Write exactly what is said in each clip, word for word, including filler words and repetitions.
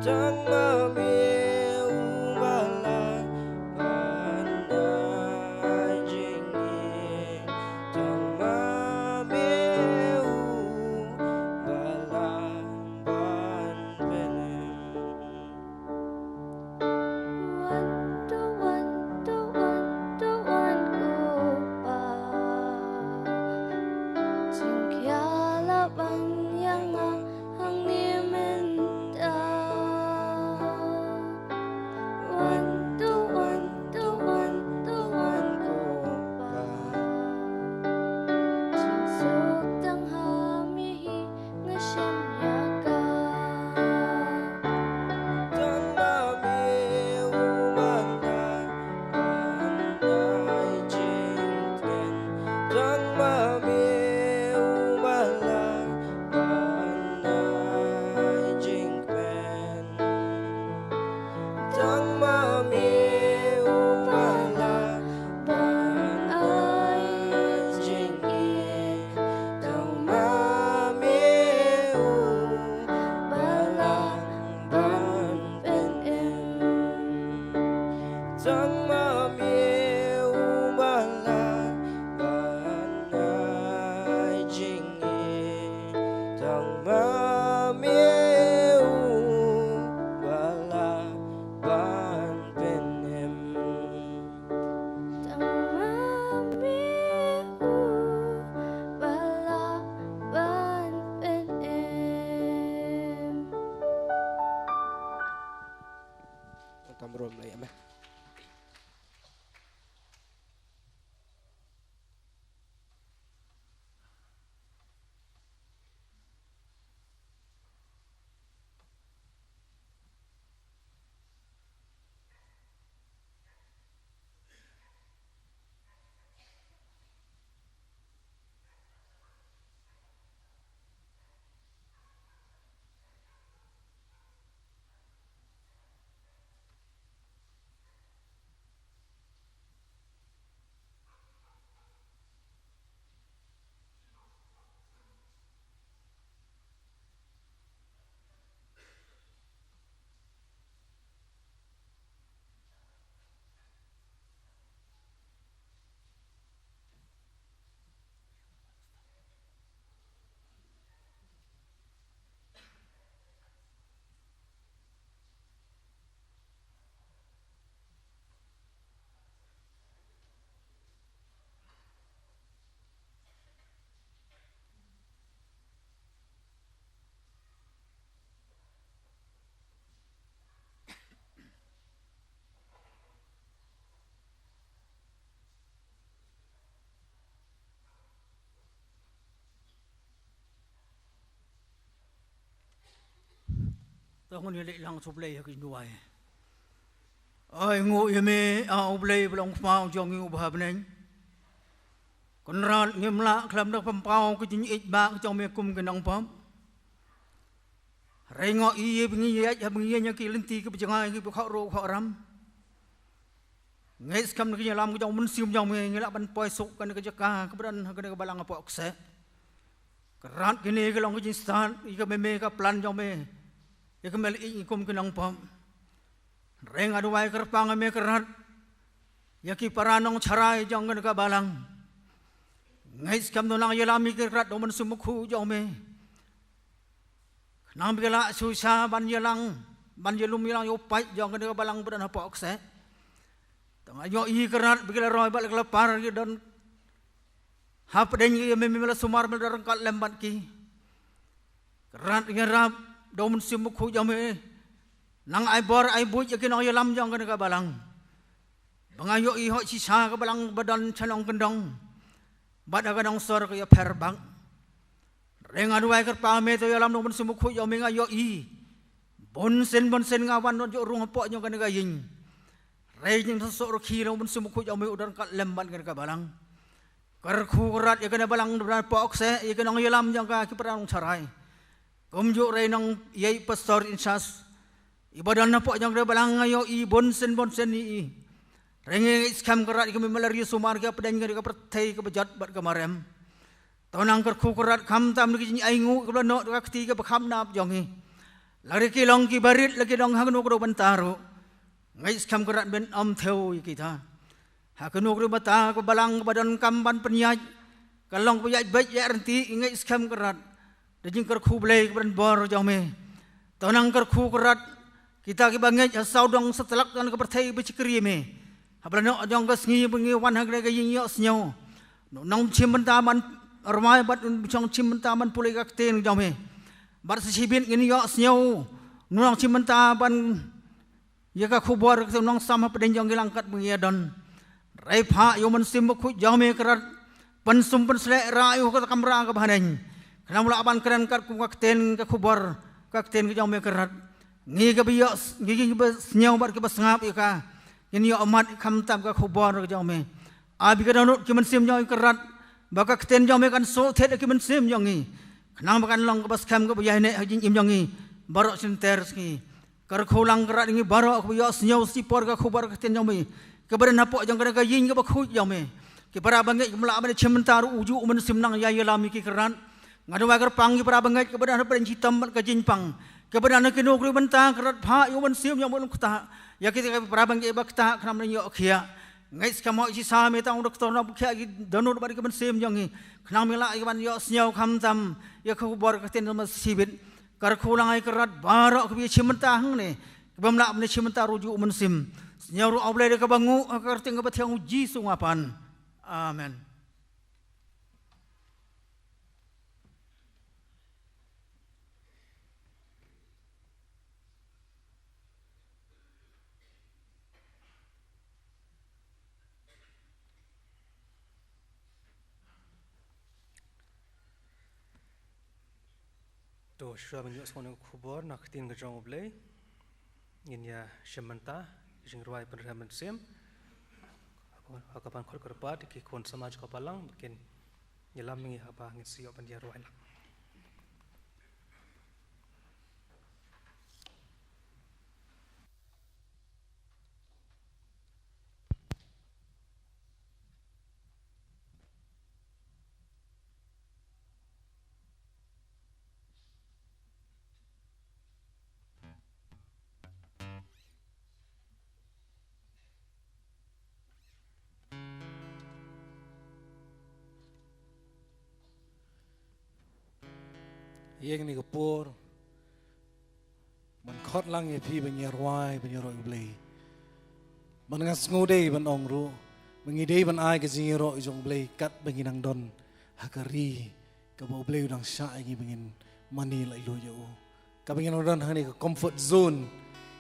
Tang ma me u ba lah ban ai jingim. Tang ma me u ba lah ban pynim. Wan to, wan to, wan to, wan ko Pa. Jingkhia lah ban ïa nga hangne mynta. Wan to, wan to, wan to, wan ko Pa. Jingsuk tang ha me hi nga shem ïa ka. Tang ma me u ba lah ban ai jingkmen. Tang ma me u ba lah ban ai jingkmen. Tang ma me u ba lah ban ai jingim. Tang ma me u ba lah ban pynim. Tang ma me u ba lah ban ai jingim. Tang ma me u ba lah ban pynim. Tang ma me u ba lah ban pynim. Kam rum la ïa me. To ngin ïa leit lang sha U Blei ha ki jingduwai. Ai nguh ïa me, ah, U Blei ba long kpa jong ngi uba ha bneng. Kynrad ngim lah khlem da pynpaw ka jingïeit ba ka jong me kum ki nongpop. Hynrei ngi ïohi ba ngi ïaid ha ba ngi ïaid ïa ki lynti kiba jngai kiba khot ruh khot ram. Ngeit skhem na ka jingïalam ka jong u Mynsiem jong me ngi lah ban poi suk kane ka jaka kaba don ha kane ka balang hapoh kseh. Kynrad kine ki long ka jingstad ïa ka me, me ka plan jong me ïa ka me leit ïa ngi kum ki nongpop. Hynrei nga duwai kyrpang ïa me Kynrad ïa ki para nongtharai jong kane ka balang. Ngeit skhem to nang ïalam ïa ki Kynrad da u Mynsiem Bakhuid jong me. Khnang ba ki lah shisha ban ïalang, ban ïalum ïalang ïa u paid jong kane ka balang ba don hapoh kseh. To nga ïohi Kynrad ba ki la roi bad la ki la par ki don hapdeng ïa me, me la sumar, me la ryngkat lem bad ki. Kynrad nga ïarap da u Mynsiem Bakhuid jong me, nang ai bor ai buit ïa ki nongïalam jong kane ka balang. Ba nga ïohi hok shisha ka balang ba don sha nongkyndong bad ha ka nongsor ka ïapher bak. Hynrei nga duwai kyrpang ïa me to ïalam da u Mynsiem Bakhuid jong me, nga ïohi bunsien bunsien nga wan noh jooh rung hapoh jong kane ka ïing. Hynrei jingthoh soh rkhie na u Mynsiem Bakhuid jong me u don ryngkat lem bad kane ka balang. Kyrkhu Kynrad ïa kane ka balang ba don hapoh kseh, ïa ki nongïalam jong ka, ki para nongtharai. Kumjuh hynrei nongïaid pastor in charge iba don hapoh jong kane ka balang, nga ïohi bunsien bunsien ïa i. Hynrei nga ngeit skhem Kynrad ïa ka me me la ri sumar ki hapdeng kane ka pyrthei kaba jot bad kaba rem. To nang kyrkhu Kynrad khamtam na ki jingainguh kaba la noh da ka kti kaba kham nap jong ngi. La ki long ki barit, la ki long ha kano kano bynta ruh, ngeit skhem Kynrad men ym thew ïa kita. Ha kano kano bynta ka balang kaba donkam ban pynïaid, ka long kaba ïaid beit ïaid ryntih, ngeit skhem Kynrad da jingkyrkhu Blei kaba don bor jong me. To nang kyrkhu Kynrad, kita kiba ngeit ha sawdong satlak jong ka pyrthei ba shakri me. Haba la noh jong ka sngi ba ngi wan ha kane ka ïing ïohsngew, nang shim bynta ban rwai bad nang shim bynta ban pule ka ktien jong me. Bad sa shibit ngin ïohsngew, nang shim bynta ban ïa ka khubor ka ktien nongsam hapdeng jong ki lang kat ba ngi ïa don. Rei phah ïa u Mynsiem Bakhuid jong me Kynrad, pynsum pynsleh rah ïa u ha kata ka kamra kaba ha neng. Khnang ba lah ban kren katkum ka ktien ka khubor, ka ktien ka jong me Kynrad. Ngi kaba ïoh, ngi kiba sngew bad kiba sngap ïa ka, ngin ïoh mat khamtam ka khubor ka jong me. Ai ba ki dohnud ki mynsiem jong ngi Kynrad, ba ka ktien jong me kan shu thied ha ki mynsiem jong ngi, khnang ba kan long kaba skhem kaba ïaineh ha ka jingim jong ngi baroh shynter sngi. Kyrkhu lang Kynrad ïa ngi baroh kiba ïohsngew shipor ka khubor ka ktien jong me, kiba don hapoh jong kane ka ïing kaba khuid jong me. Ki para bangeit kim lah ban shim bynta ruh, u juh u Mynsiem nang ïa ïalam ïa ki Kynrad. Nga duwai kyrpang ki para bangeit kiba don ha pdeng shitom bad ka jingpang, kiba don ha kino kino bynta Kynrad, phah ïa u Mynsiem jong me un ktah ïa kita ki para bangeit ba ktah khnang ban ïoh khiah. Ngeit skhem hok shisha me tang u doktor nongpynkhiah ki dohnud bad ki mynsiem jong ngi, khnang me lah ïa ki ban ïohsngew khamtam ïa ka khubor ka ktien jong me shibit. Kyrkhu lang ïa Kynrad baroh kiba ïa shim bynta hangne, kibym lah ban ïa shim bynta ruh u juh u Mynsiem. Sngew ruh A Blei da kaba nguh, ha ka kyrteng kaba thiang u Jisu nga pan. Amen. To shuwa ban ïohsngew ïa ka khubor na ka ktien ka jong U Blei, ngin ïa shim bynta ka jingrwai pynrhem mynsiem ha kaba khot kyrpad ïa ki khun samaj ka balang ba kin ïalam ïa ngi haba ngin sa ïoh ban ïa rwai lang. Ïa kane ka por ban khot lang ïa phi ban ïa rwai ban ïaroh ïa U Blei. Ban nga sngew dei ban ong ruh ba ngi dei ban ai ka jingïaroh ïa jong U Blei katba ngi nang don ha ka ri kaba U Blei u dang shah ïa ngi ba ngin mane laitluid ïa u. Kaba ngi nang don hangne ka comfort zone,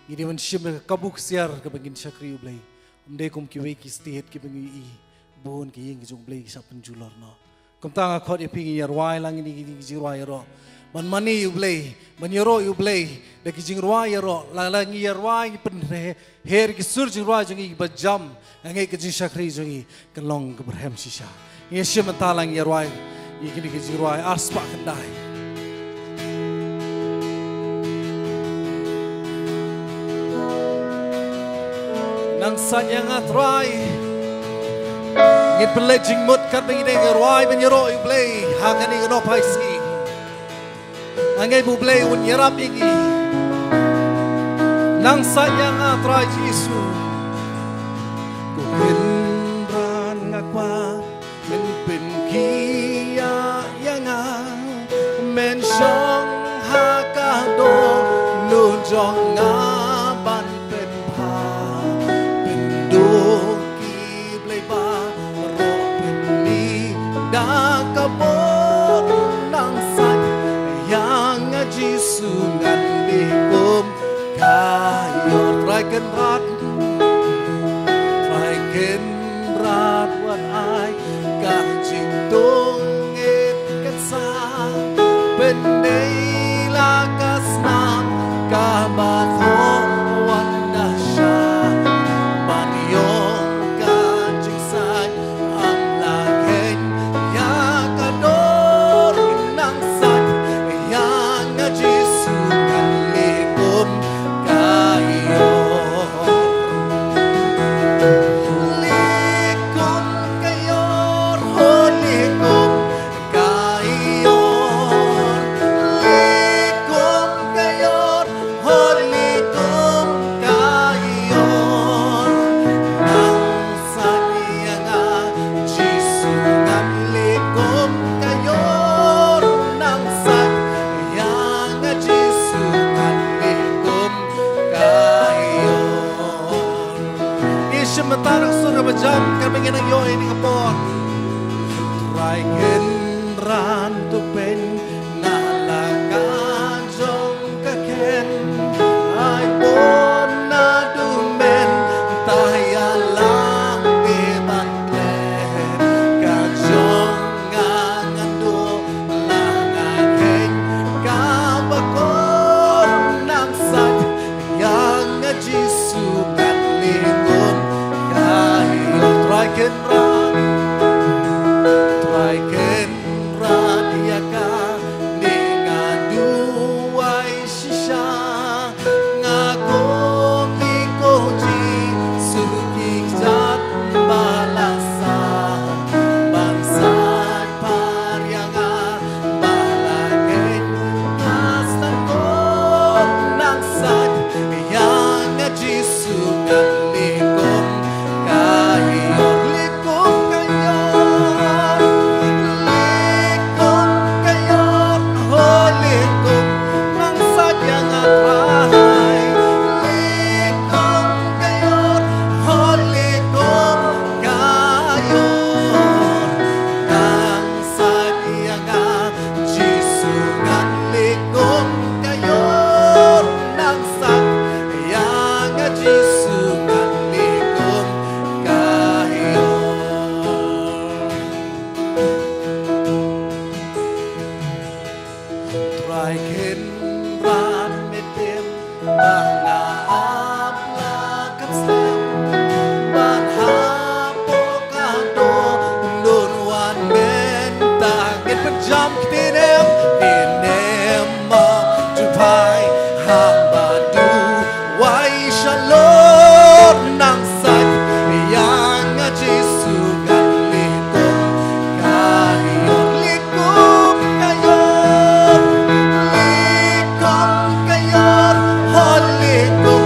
ngi dei ban shim ïa ka kabu ksiar kaba ngin shakri U Blei. Ym dei kum kiwei ki state kiba ngi ïohi bun ki ïing ki jong U Blei ki shah pynjulor noh. Kumta nga khot ïa phi, ngi ïa rwai lang ïa kine ki jingrwai ïaroh ban mane ïa U Blei, ban ïaroh ïa U Blei da ki jingrwai ïaroh. La la ngi ïa rwai, ngi pynher ki sur jingrwai jong ngi kiba jam, nga ngeit ka jingshakri jong ngi kan long kaba rhem shisha. Ngi ïa shim bynta lang, ngi ïa rwai ïa kine ki jingrwai ar spah khyndai. Nang sait ïa nga Trai. Ngin pynleit jingmut katba ngi dang ïa rwai ban ïaroh ïa U Blei ha kane ka nohphai sngi. Nga ngeit ba U Blei un ïarap ïa ngi. Nang sait ïa nga Trai Jisu. Ko Kynrad, nga kwah men pynkhiah ïa nga, men shong ha ka dohnud jong nga ban pynpham, pynduh ki blei baroh, pynmih da ka bor. Nang sait ïa nga Jisu, ngan leh kum ka Ïoh. Trai Kynrad, Trai Kynrad, wat ai ka jingtngit kan sa pyndei la ka snam kaba thoh wan da sha ban ïoh ka jingsait. Ym lah kheiñ ïa ka dor, nang sait ïa nga Jisu, ngan leh kum ka Ïoh. Nang ïoh ïa kane ka por. Trai Kynrad, to pyn na la ka jong ka khyndiat, ai bun naduh mynta ïalam ki ban klet. Ka jong nga ngan duh la nga kheiñ kaba kor, nang sait ïa nga Jisu ngan leh kum ka ïor. Trai Kynrad, Trai Kynrad ïa kane nga duwai shisha. Nga kum i ko Jisu ki kjat ba la sah ban sait phar ïa nga, ba la kheiñ ka stan ko, nang sait ïa nga Jisu ngan leh kum ka ïor. Leh kum ka ïor, leh kum ka ïor, ho leh kum, nang sait ïa nga Trai. Leh kum ka ïor, ho leh kum ka ïor, nang sait ïa nga Jisu ngan leh kum ka ïor, nang sait ïa nga Jisu ngan leh kum ka ïor. Trai Kynrad, me tip ba nga ap la ka snem ban hapoh ka dohnud wan mynta. Ngin pynjam ktien em, ktien em ma tu phai haba duwai shalor, nang sait ïa nga Jisu ngan leh kum ka ïor. Leh kum ka ïor, leh kum ka ïor, ho leh kum,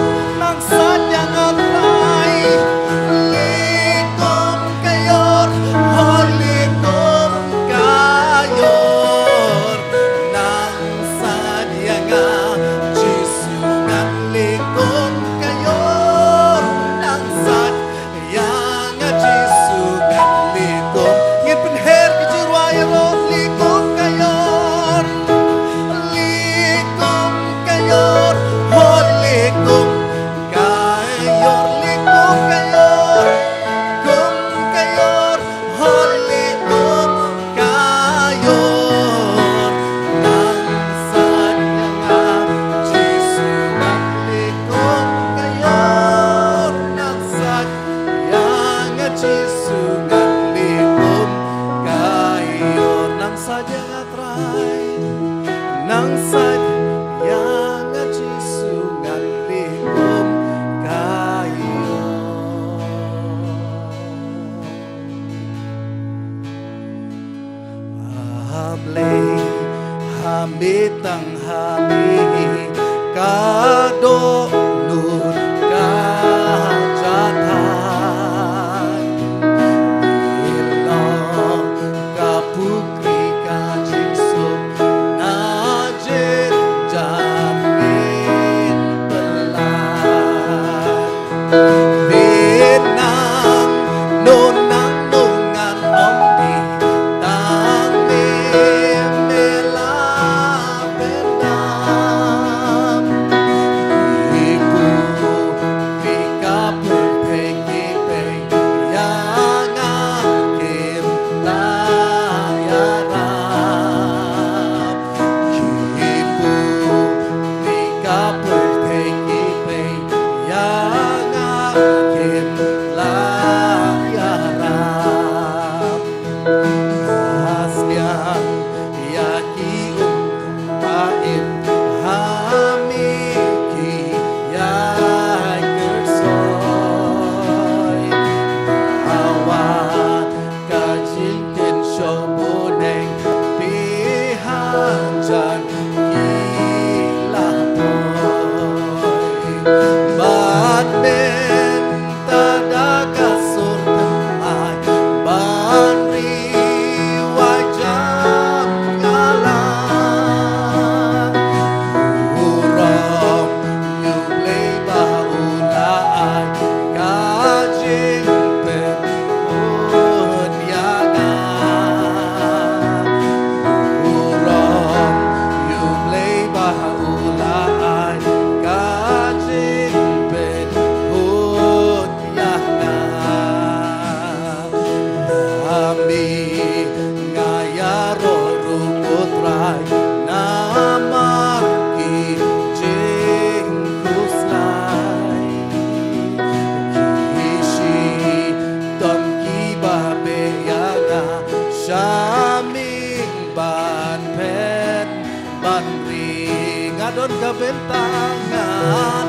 Ri nga don ka bynta, nga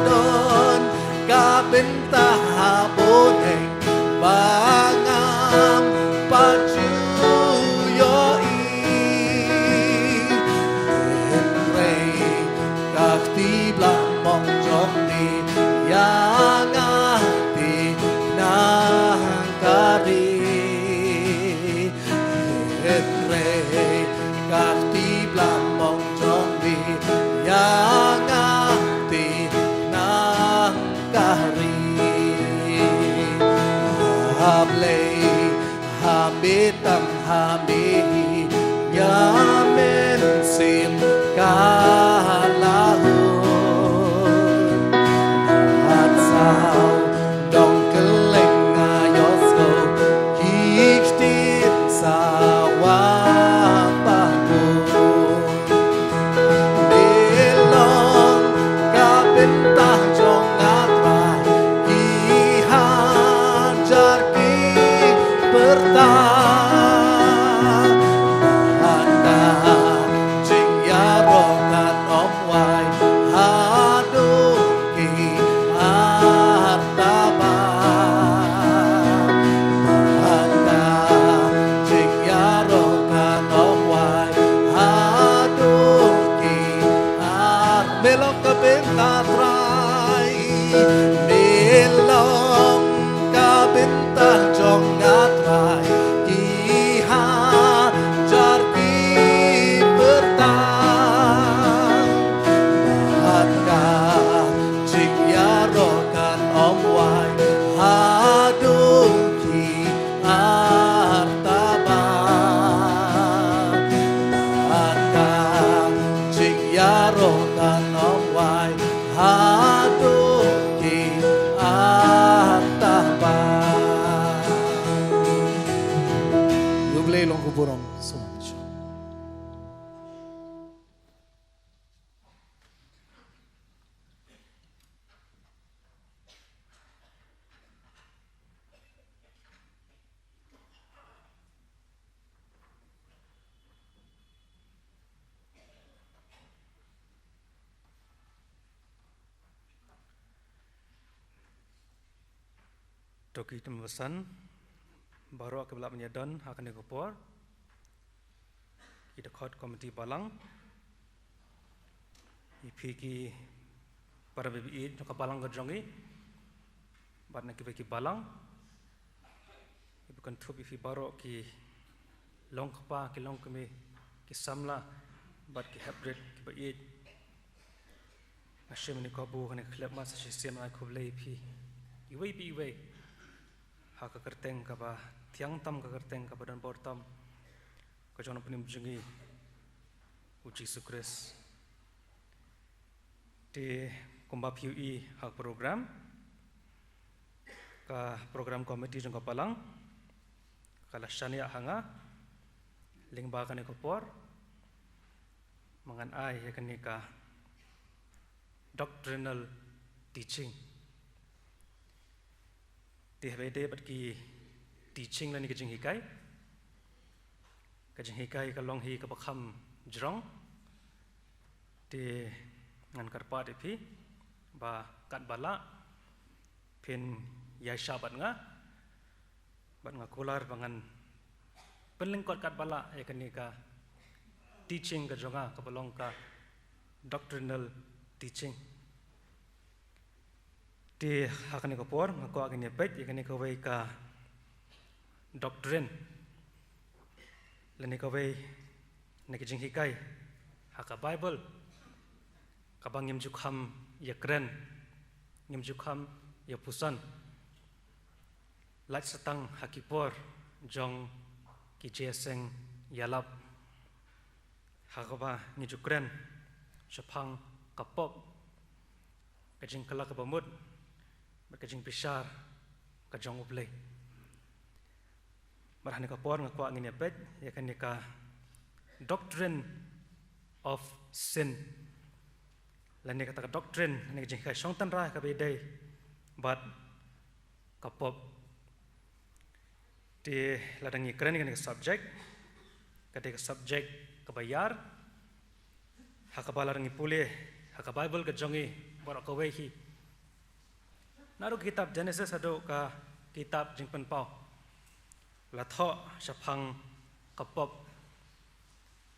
don ka bynta ha bneng ba ngam pat ju ïohi. Hynrei ka kti bla mong jong me ïa nga te nang ka ri. Hynrei ka kti bla mong jong me ïa nga te nang ka ri. Ha Blei, ha me tam, ha me hi, ïa Mynsiem ka la hun. Hat saw dong kylleng nga ïohsngew ki ktien sawa pahbun. Me long ka bynta jong nga Trai, ki hajar ki pyrta. Bad ka jingïaroh kan ym wai haduh ki artaba. Bad ka jingïaroh kan ym wai haduh ki ar. Me long ka bynta Trai, me long ka bynta jong nga Trai, ki hajar ki pyrta. Bad ka jingïaroh kan ym wai haduh ki artaba. Bad ka jingïaroh kan ym wai haduh ki artaba. Ïa U Blei long ka burom. Sngewbha. To ki tymmen basan baroh kiba lah ban ïadon ha kane ka por, ki dkhot komiti balang, ïa phi ki para baieit jong ka balang ka jong ngi, bad na kiwei ki balang, kiba kynthup ïa phi baroh ki longkpa, ki longkmie, ki samla bad ki heprit kiba ïeit. Nga shim ïa kane ka kabu, kane ka khyllipmat sa shisien ban ai khublei ïa phi iwei pa iwei ha ka kyrteng kaba thiang tam, ka kyrteng kaba don bor tam ka jong u Nongpynim jong ngi, u Jisu Khrist. Te kumba phi ïohi ha ka program, ka program committee jong ka balang ka la shaniah ha nga lyngba kane ka por ba ngan ai ïa kane ka doctrinal teaching. Te haba ïadei bad ki teaching lane ka jinghikai, ka jinghikai ka long hi kaba kham jrong. Te ngan kyrpad ïa phi ba katba lah phin ïaishah bad nga, bad nga kular ba ngan pynlyngkot katba lah ïa kane ka teaching ka jong nga kaba long ka doctrinal teaching. Te ha kane ka por nga kwah ngin ïa peit ïa kane kawei ka doctrine lane kawei na ki jinghikai ha ka Baibl kaba ngim ju kham ïakren, ngim ju kham ïapuson. Lait sa tang ha ki por jong ki jingïaseng ïalap, ha kaba ngi ju kren shaphang ka pop, ka jingkylla kaba mut bad ka jingbishar ka jong U Blei. Bad ha kane ka por nga kwah ngin ïa peit ïa kane ka doctrine of sin, lane kata ka doctrine, lane ka jinghikai shong tynrai kaba ïadei bad ka pop. Te lada ngi kren ïa kane ka subject, ka dei ka subject kaba ïar, Ha kaba la ngi pule ha ka Baibl ka jong ngi baroh kawei hi, naduh ka kitab Jenesis haduh ka kitab Jingpynpaw, la thoh shaphang ka pop.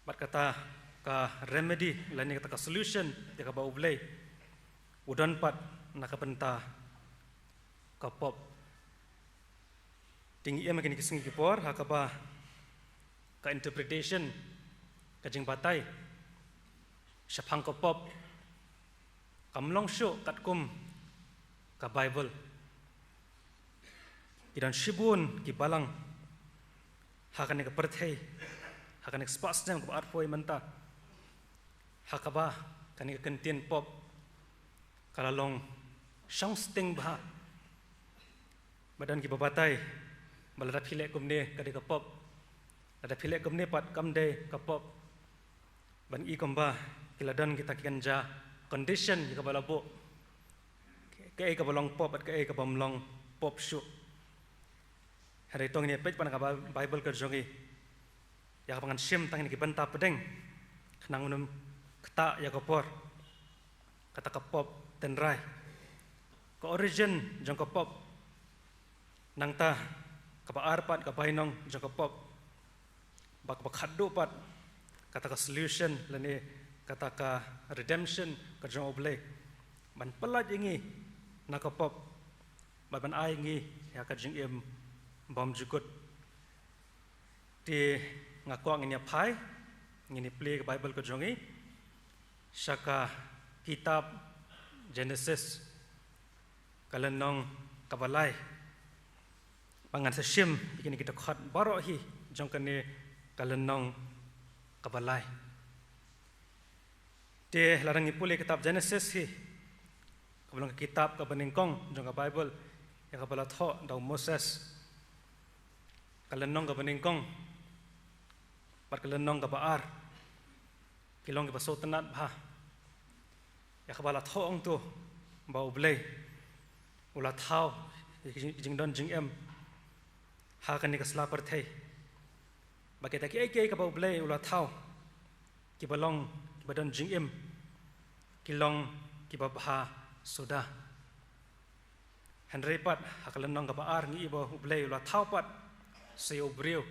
Bad kata ka remedy lane kata ka solution ïa kaba U Blei u don pat na ka bynta ka pop. Te ngi im ha kine ki sngi ki por ha kaba ka interpretation, ka jingbatai shaphang ka pop kam long shuh katkum ka Baibl. Ki don shibun ki balang ha kane ka pyrthei, ha kane ka spah snem kaba arphew mynta, ha kaba kane ka kyntien pop ka la long shong sting bha. Ba don kiba batai ba lada phi leh kumne ka dei ka pop, lada phi leh kumne pat kam dei ka pop. Ban i kumba ki la don kita ki kynja condition ïa kaba la buh, kaei kaba long pop bad kaei kaba ym long pop shuh. Hynrei to ngin ïa peit pat na ka Baibl ka jong ngi ïa kaba ngan shim tang kine ki bynta pdeng khnang un ym ktah ïa ka por. Kata ka pop tynrai, ka origin jong ka pop. Nangta kaba ar pat ka bainong jong ka pop. Bad kaba khatduh pat kata ka solution lane kata ka redemption ka jong U Blei ban pyllait ïa ngi na ka pop bad ban ai ngi ïa ka jingim bymjukut. Te nga kwah ngin ïa phai, ngin ïa plie ka Baibl ka jong ngi sha ka kitab Jenesis, ka lynnong kaba lai. Ba ngan sa shim ïa kine ki dkhot baroh hi jong kane ka lynnong kaba lai. Te lada ngi pule kitab Jenesis hi, kaba long ka kitab kaba nyngkong jong ka Baibl ïa kaba la thoh da u Moses, ka lynnong kaba nyngkong bad ka lynnong kaba ar ki long kiba sngewtynnat bha ïa kaba la thoh hangto ba U Blei u la thaw ïa ki jing, jingdon jingem ha kane ka sla pyrthei. Ba kita kiei kiei kaba U Blei u la thaw kiba long kiba don jingim, ki long kiba bha suda. Hynrei pat ha ka lynnong kaba ar ngi i ba U Blei u la thaw pat sa ïa u briew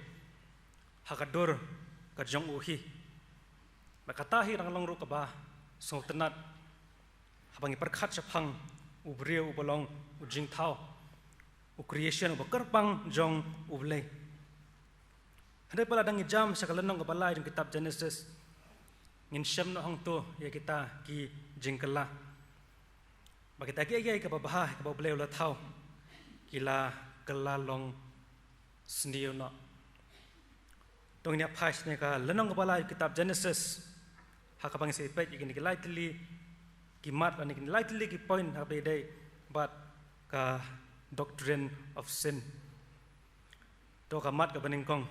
ha ka dur ka jong u hi. Bad kata hi dang long ruh kaba sngewtynnat haba ngi pyrkhat shaphang u briew uba long u jingthaw, u creation uba kyrpang jong U Blei. Hynrei pat lada ngi jam sha ka lynnong kaba lai jong kitab Jenesis, ngin shem noh hangto ïa kita ki jingkylla. Ba kita kiei kiei kaba bha kaba U Blei u la thaw ki la kylla long sniew noh. To ngin ïa phai sha kane ka lynnong kaba lai kitab Jenesis ha kaba ngin sa peit ïa kine ki lai tylli ki mat lane kine ki lai tylli ki point ha kaba ïadei bad ka doctrine of sin. To ka mat kaba nyngkong,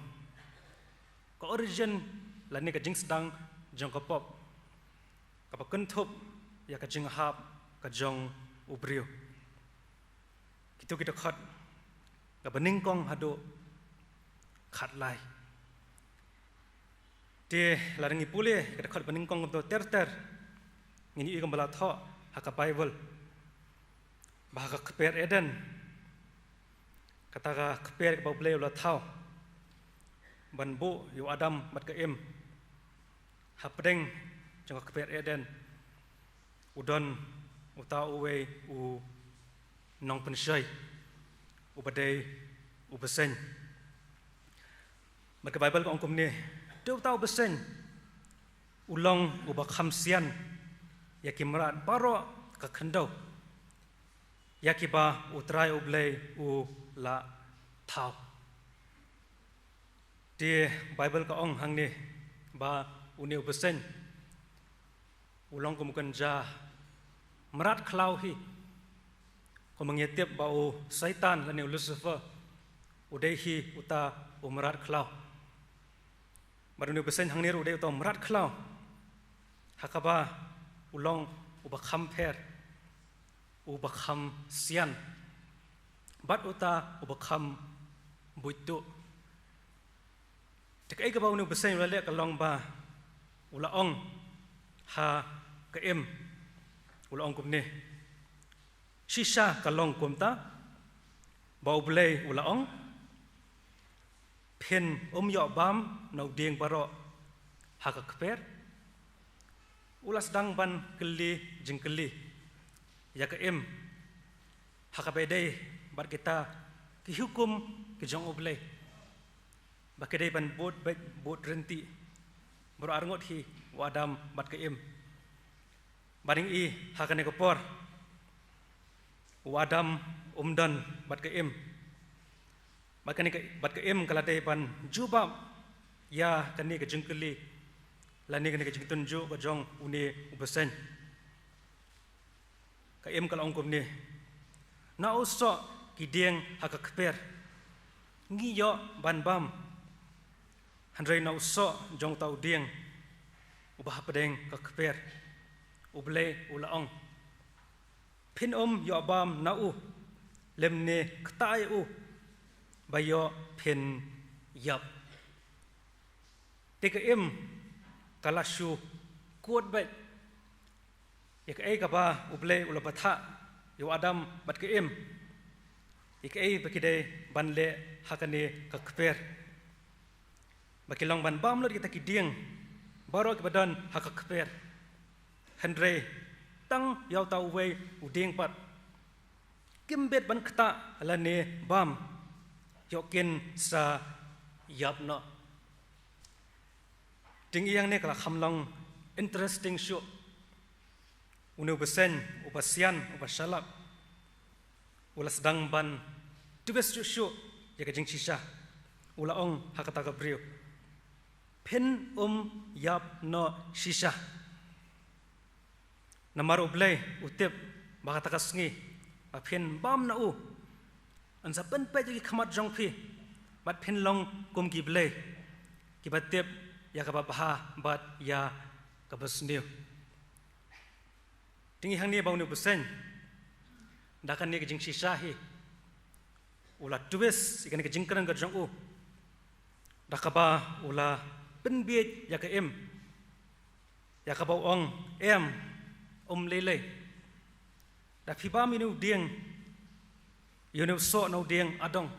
ka origin lane ka jingsdang jong ka pop kaba kynthup ïa ka jinghap ka jong u briew. Kito ki dkhot kaba nyngkong haduh khatlai. Te lada ngi pule ka dkhot ba nyngkong kumto ter ter, ngin ïohi kumba la thoh ha ka Baibl ba ha ka kper Eden, kata ka kper kaba U Blei u la thaw ban buh ïa u Adam bad ka Im, hapdeng jong ka kper Eden u don uta uwei u nongpynshoi uba dei u bseiñ. Bad ka Baibl ka ong kumne, te uta u bseiñ u long uba kham sian ïa ki mrad baroh ka khyndew ïa kiba U Trai U Blei u la thaw. Te Baibl ka ong hangne ba une u bseiñ u long kum u kynja mrad khlaw hi. Kumba ngi tip ba u Soitan lane u Lucifer u dei hi uta u mrad khlaw. Bad une u bseiñ hangne ruh u dei uta u mrad khlaw ha kaba u long uba kham pher, uba kham sian bad uta uba kham buit duh. Te kaei kaba une u bseiñ u la leh ka long ba u la ong Ha ka im u la ong kumne: Shisha ka long kumta ba U Blei u la ong, phin ym ïoh bam na u dieng baroh ha ka kper. U la sdang ban kylli jingkylli ïa ka im ha kaba ïadei bad kita ki hukum ki jong U Blei, ba ki dei ban bud beit bud ryntih baroh arngut hi, u Adam bad ka im. Bad ngi i ha kane ka por u Adam um don bad ka im. Bad kane ka, bad ka im ka la dei ban jubab ïa kane ka jingkylli lane kane ka jingtynjuh ka jong une u bseiñ. Ka im ka la ong kumne: Na u soh ki dieng ha ka kper ngi ïoh ban bam, hynrei na u soh jong uta u dieng uba hapdeng ka kper, U Blei u la ong, phin ym ïoh bam na u, lymne kata ïa u ba ïoh phin ïap. Te ka im ka la shu kut beit ïa kaei kaba U Blei u la bthah ïa u Adam bad ka im ïa kaei ba ki dei ban leh ha kane ka kper, ba ki long ban bam lut kita ki dieng baroh kiba don ha ka kper. Hynrei tang ïa uta uwei u dieng pat kim bit ban ktah lane bam, ïoh kin sa ïap noh. Te ngi i hangne ka la kham long interesting shuh. Une u bseiñ uba sian uba shalap u la sdang ban twist shuh shuh ïa ka jingshisha. U la ong ha kata ka briew, phin ym ïap noh shisha. Namar U Blei u tip ba kata ka sngi ba phin bam na u, yn sa pynpeit ïa ki khmat jong phi bad phin long kum ki blei kiba tip ïa kaba bha bad ïa kaba sniew. Te ngi i hangne ba une u bseiñ da kane ka jingshisha hi u la twist ïa kane ka jingkren ka jong u da kaba u la pynbiej ïa ka im, ïa kaba u ong, em, ym lei lei. Da phi bam ïa une u dieng, ïa une u soh na u dieng adong,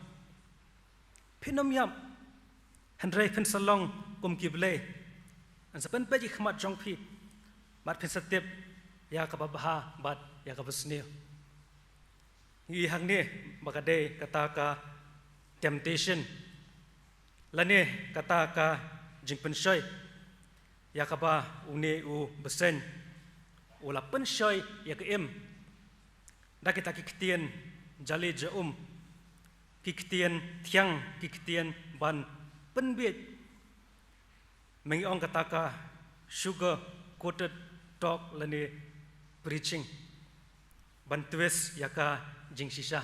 phin ym ïap, hynrei phin sa long kum ki blei. Yn sa pynpeit ïa ki khmat jong phi bad phin sa tip ïa kaba bha bad ïa kaba sniew. Ngi i hangne ba ka dei kata ka temptation lane kata ka jingpynshoi ïa kaba une u bseiñ u la pynshoi ïa ka im da kita ki ktien jali ja um, ki ktien thiang, ki ktien ban pynbiej. Me ngi ong kata ka sugar coated talk lane preaching ban twist ïa ka jingshisha.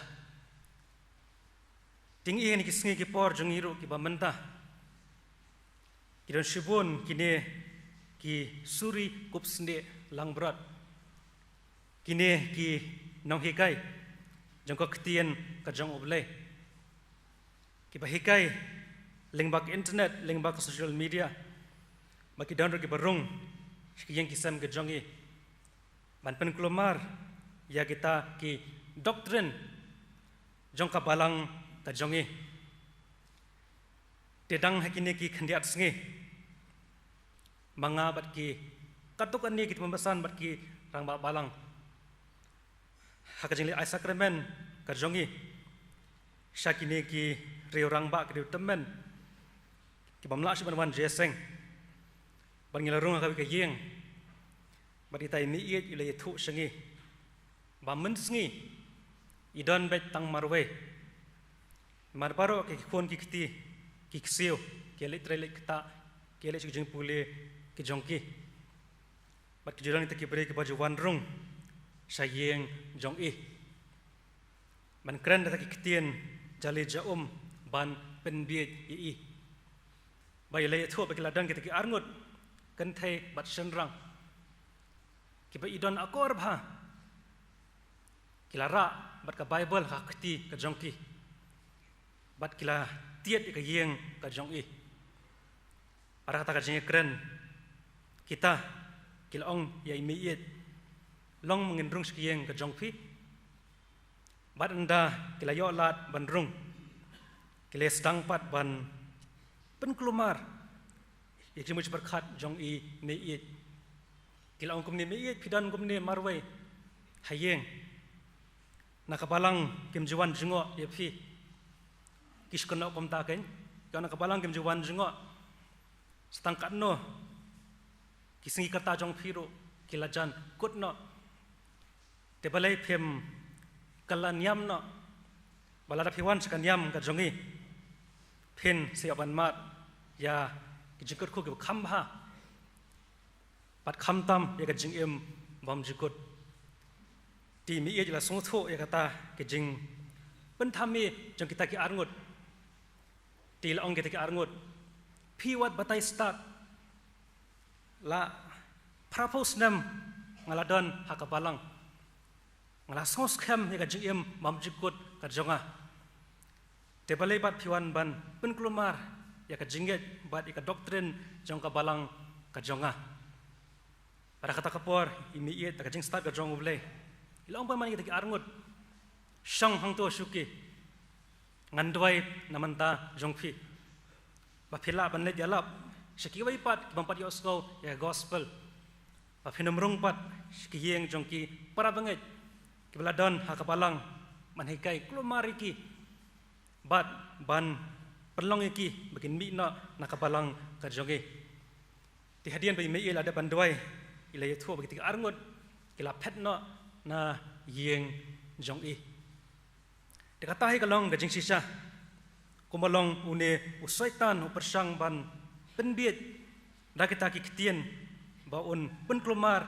Te ngi i ha kine ki sngi ki por jong ngi ruh kiba mynta ki don shibun kine ki suri kup snieh langbrot, kine ki nonghikai jong ka ktien ka jong U Blei, kiba hikai lyngba ka internet, lyngba ka social media, ba ki don ruh kiba rung sha ki ïing ki sem ka jong ngi ban pynkulmar ïa kita ki doctrine jong ka balang ka jong ngi. Te dang ha kine ki khyndiat sngi ma nga bad ki katto katne ki tymmen basan bad ki rangbah balang ha ka jingleit ai sakramen ka jong ngi sha kine ki riew rangbah, ki riew tymmen ki bym lah shuh ban wan jingïaseng. Bad ngi la rung ha kawei ka ïing bad ita i meiieit i la ïathuh sha ngi ba mynsngi i don beit tang marwei. Mar baroh ki khun ki kti ki ksiew ki leit trei leit ktah, ki leit sha ki jingpule ki jong ki. Bad ki ju don kita ki briew kiba ju wan rung sha ïing jong i ban kren da ki ktien jali ja um ban pynbiej ïa i. Ba i la ïathuh ba ki la don kita ki arngut kynthei bad shynrang kiba i don akor bha, ki la rah bad ka Baibl ha ka kti ka jong ki bad ki la tied ïa ka ïing ka jong i. Bad ha kata ka jingïakren kita Ki la ong ïa i meiieit, long ma ngin rung sha ki ïing ka jong phi. Bad ynda ki la ïoh lad ban rung, ki la sdang pat ban pynkulmar ïa ki jingmut jingpyrkhat jong i meiieit. Ki la ong kumne, meiieit, phi don kumne marwei ha ïing, na ka balang kim ju wan jngoh ïa phi. Ki shu kynnoh kumta kein, ki ong na ka balang kim ju wan jngoh. Sa tang katno ki sngi ka rta jong phi ruh ki la jan kut noh. Te balei phim kylla niam noh, ba lada phi wan sha ka niam ka jong ngi, phin sa ïoh ban mad ïa ki jingkyrkhu kiba kham bha bad khamtam ïa ka jingim bymjukut. Te i meiieit i la sngewthuh ïa kata ka jingpynthame jong kita ki arngut. Te i la ong kita ki arngut, phi wat batai stad, la phraphew snem nga la don ha ka balang, nga la sngewskhem ïa ka jingim bymjukut ka jong nga. Te balei pat phi wan ban pynkulmar ïa ka jingngeit bad ïa ka doctrine jong ka balang ka jong nga? Bad ha kata ka por i meiieit, da ka jingstad ka jong U Blei, i la ong pat man ïa kita ki arngut, shong hangto shuki, ngan duwai na bynta jong phi, ba phi lah ban leit ïalap sha kiwei pat ki bym pat ïohsngew ïa ka gospel, ba phin ym rung pat sha ki ïing jong ki para bangeit kiba la don ha ka balang, ban hikai kulmar ïa ki bad ban pynlong ïa ki ba kin mih noh na ka balang ka jong ngi. Te hadien ba i meiieit i la dep ban duwai, i la ïathuh ba kita ki arngut ki la phet noh na ïing jong i. Te kata hi ka long ka jingshisha, kumba long une u Soitan u pyrshang ban pynbieit da kita ki ktien, ba un pynkulmar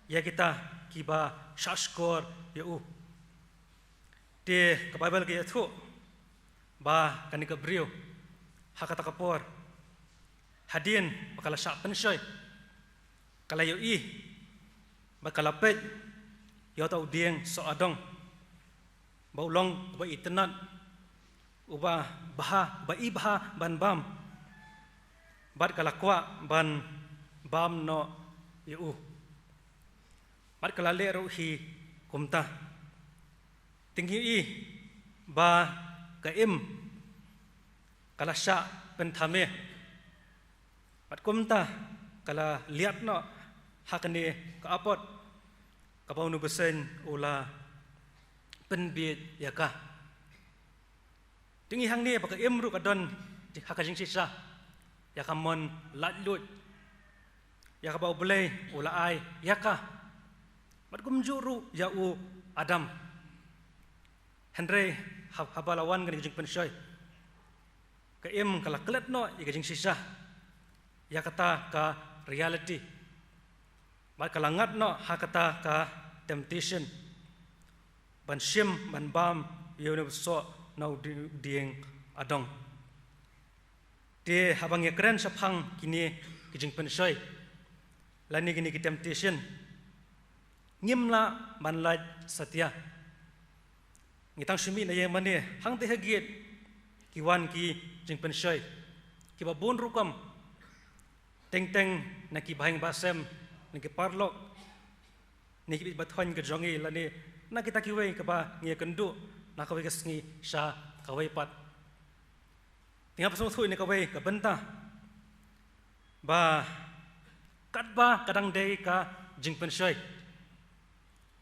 ïa kita kiba shahshkor ïa u. Te ka Baibl ka ïathuh ba kane ka briew ha kata ka por, hadien ba ka la shah pynshoi, ka la ïohi bad ka la peit ïa uta u dieng soh adong, ba u long uba itynnad, uba bha, uba i bha ban bam, bad ka la kwah ban bam noh ïa u. Bad ka la leh ruh hi kumta. Te ngi ïohi ba ka im ka la shah pynthame, bad kumta ka la liat noh ha kane ka apot kaba une u bseiñ u la pynbieit ïa ka. Te ngi hangne ba ka im ruh ka don ha ka jingshisha ïa ka mon laitluid, ïa kaba U Blei u la ai ïa ka, bad kumjuh ruh ïa u Adam. Hynrei ha, haba la wan kane ka jingpynshoi, ka im ka la klet noh ïa ka jingshisha, ïa kata ka reality, bad ka la ngat noh ha kata ka temptation, ban shim ban bam ïa une u soh na u di-, dieng adong. Te haba ngi kren shaphang kine ki jingpynshoi lane kine ki temptation, ngim lah ban lait satia. Ngi tang shu mih na ïing mane, hangta ha gate ki wan ki jingpynshoi kiba bun rukom, teng teng na ki bahaïing bahasem, na ki paralok, na ki bit ba thoiñ ka jong ngi, lane na kita kiwei kaba ngi ïakynduh na kawei ka sngi sha kawei pat. Te nga sngewthuh ïa kawei ka bynta, ba katba ka dang dei ka jingpynshoi,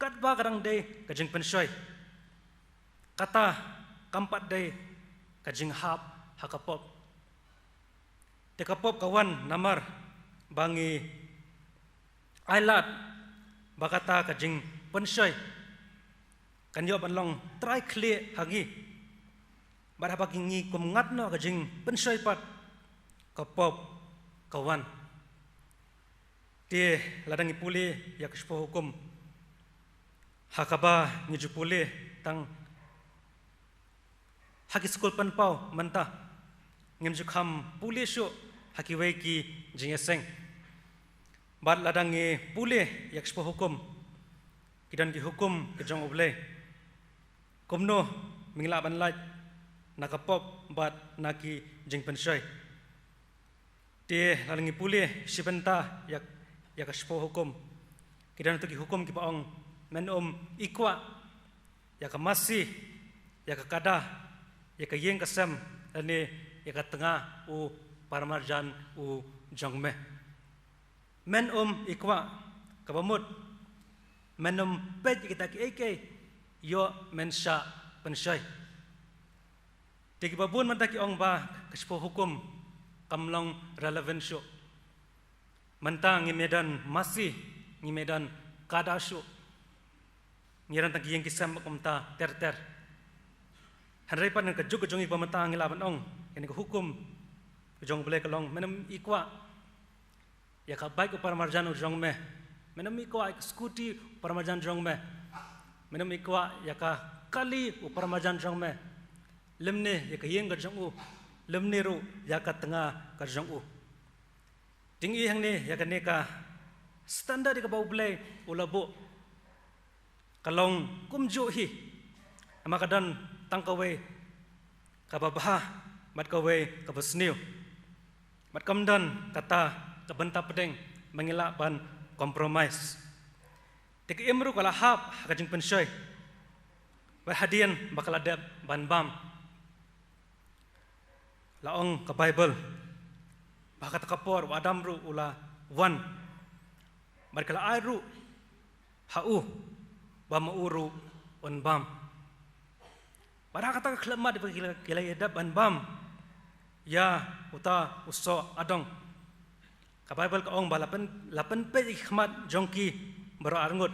katba ka dang dei ka jingpynshoi, kata kam pat dei ka jinghap ha ka pop. Te ka pop ka wan namar ba ngi ailad ba kata ka jingpynshoi kan ïoh ban long trai khlieh ha ngi. Bad haba ngi kum ngat noh ka jingpynshoi pat, ka pop ka wan. Te lada ngi pule ïa ka Shiphew Hukum, ha kaba ngi ju pule tang ha ki skul pynpaw mynta, ngim ju kham pule shuh ha kiwei ki jingïaseng. Bad lada ngi pule ïa ka Shiphew Hukum, ki don ki hukum ki jong U Blei, kumno ba ngi lah ban lait na ka pop bad na ki jingpynshoi. Te lada ngi pule shi bynta ïa, ïa ka shiphew hukum. Ki don tu ki hukum kiba ong, men ym ikwah ïa ka masi, ïa ka kada, ïa ka ïing ka sem, lane ïa ka tnga u paramarjan u jong me. Men ym ikwah, kaba mut, men ym peit ïa kita kiei kiei, ïoh men shah pynshoi. Te kiba bun mynta ki ong ba ka shiphew hukum kam long relevant shuh. Mynta ngim ïadon masi, ngim ïadon kada shuh. Ngi don tang ki ïing ki sem kumta ter ter. Hynrei pat ha ka juk ka jong ngi ba mynta ngi lah ban ong, kane ka hukum ka jong U Blei ka long, men ym ikwah ïa ka bike u paramarjan u jong me. Men ym ikwah ïa ka scooty u paramarjan jong me. Men ym ikwah ïa ka kali u paramarjan jong me. Lymne ïa ka ïing ka jong u. Lymne ruh ïa ka tnga ka jong u. Te ngi i hangne ïa kane ka standard ïa kaba U Blei u la buh. Ka long kumjuh hi. Namar ka don tang kawei kaba bha, bad kawei kaba sniew. Bad kam don kata ka bynta pdeng ba ngi lah ban compromise. Te ka im ruh ka la hap ha ka jingpynshoi. Bad hadien ba ka la dep ban bam, la ong ka Baibl ba ha kata ka por u Adam ruh u la wan. Bad ka la ai ruh ha u ba ma u ruh un bam. Bad ha kata ka khyllipmat ba ki la, ki la ïa dep ban bam ïa uta u soh adong, ka Baibl ka ong ba la pyn, la pynpeit ïa ki khmat jong ki baroh arngut.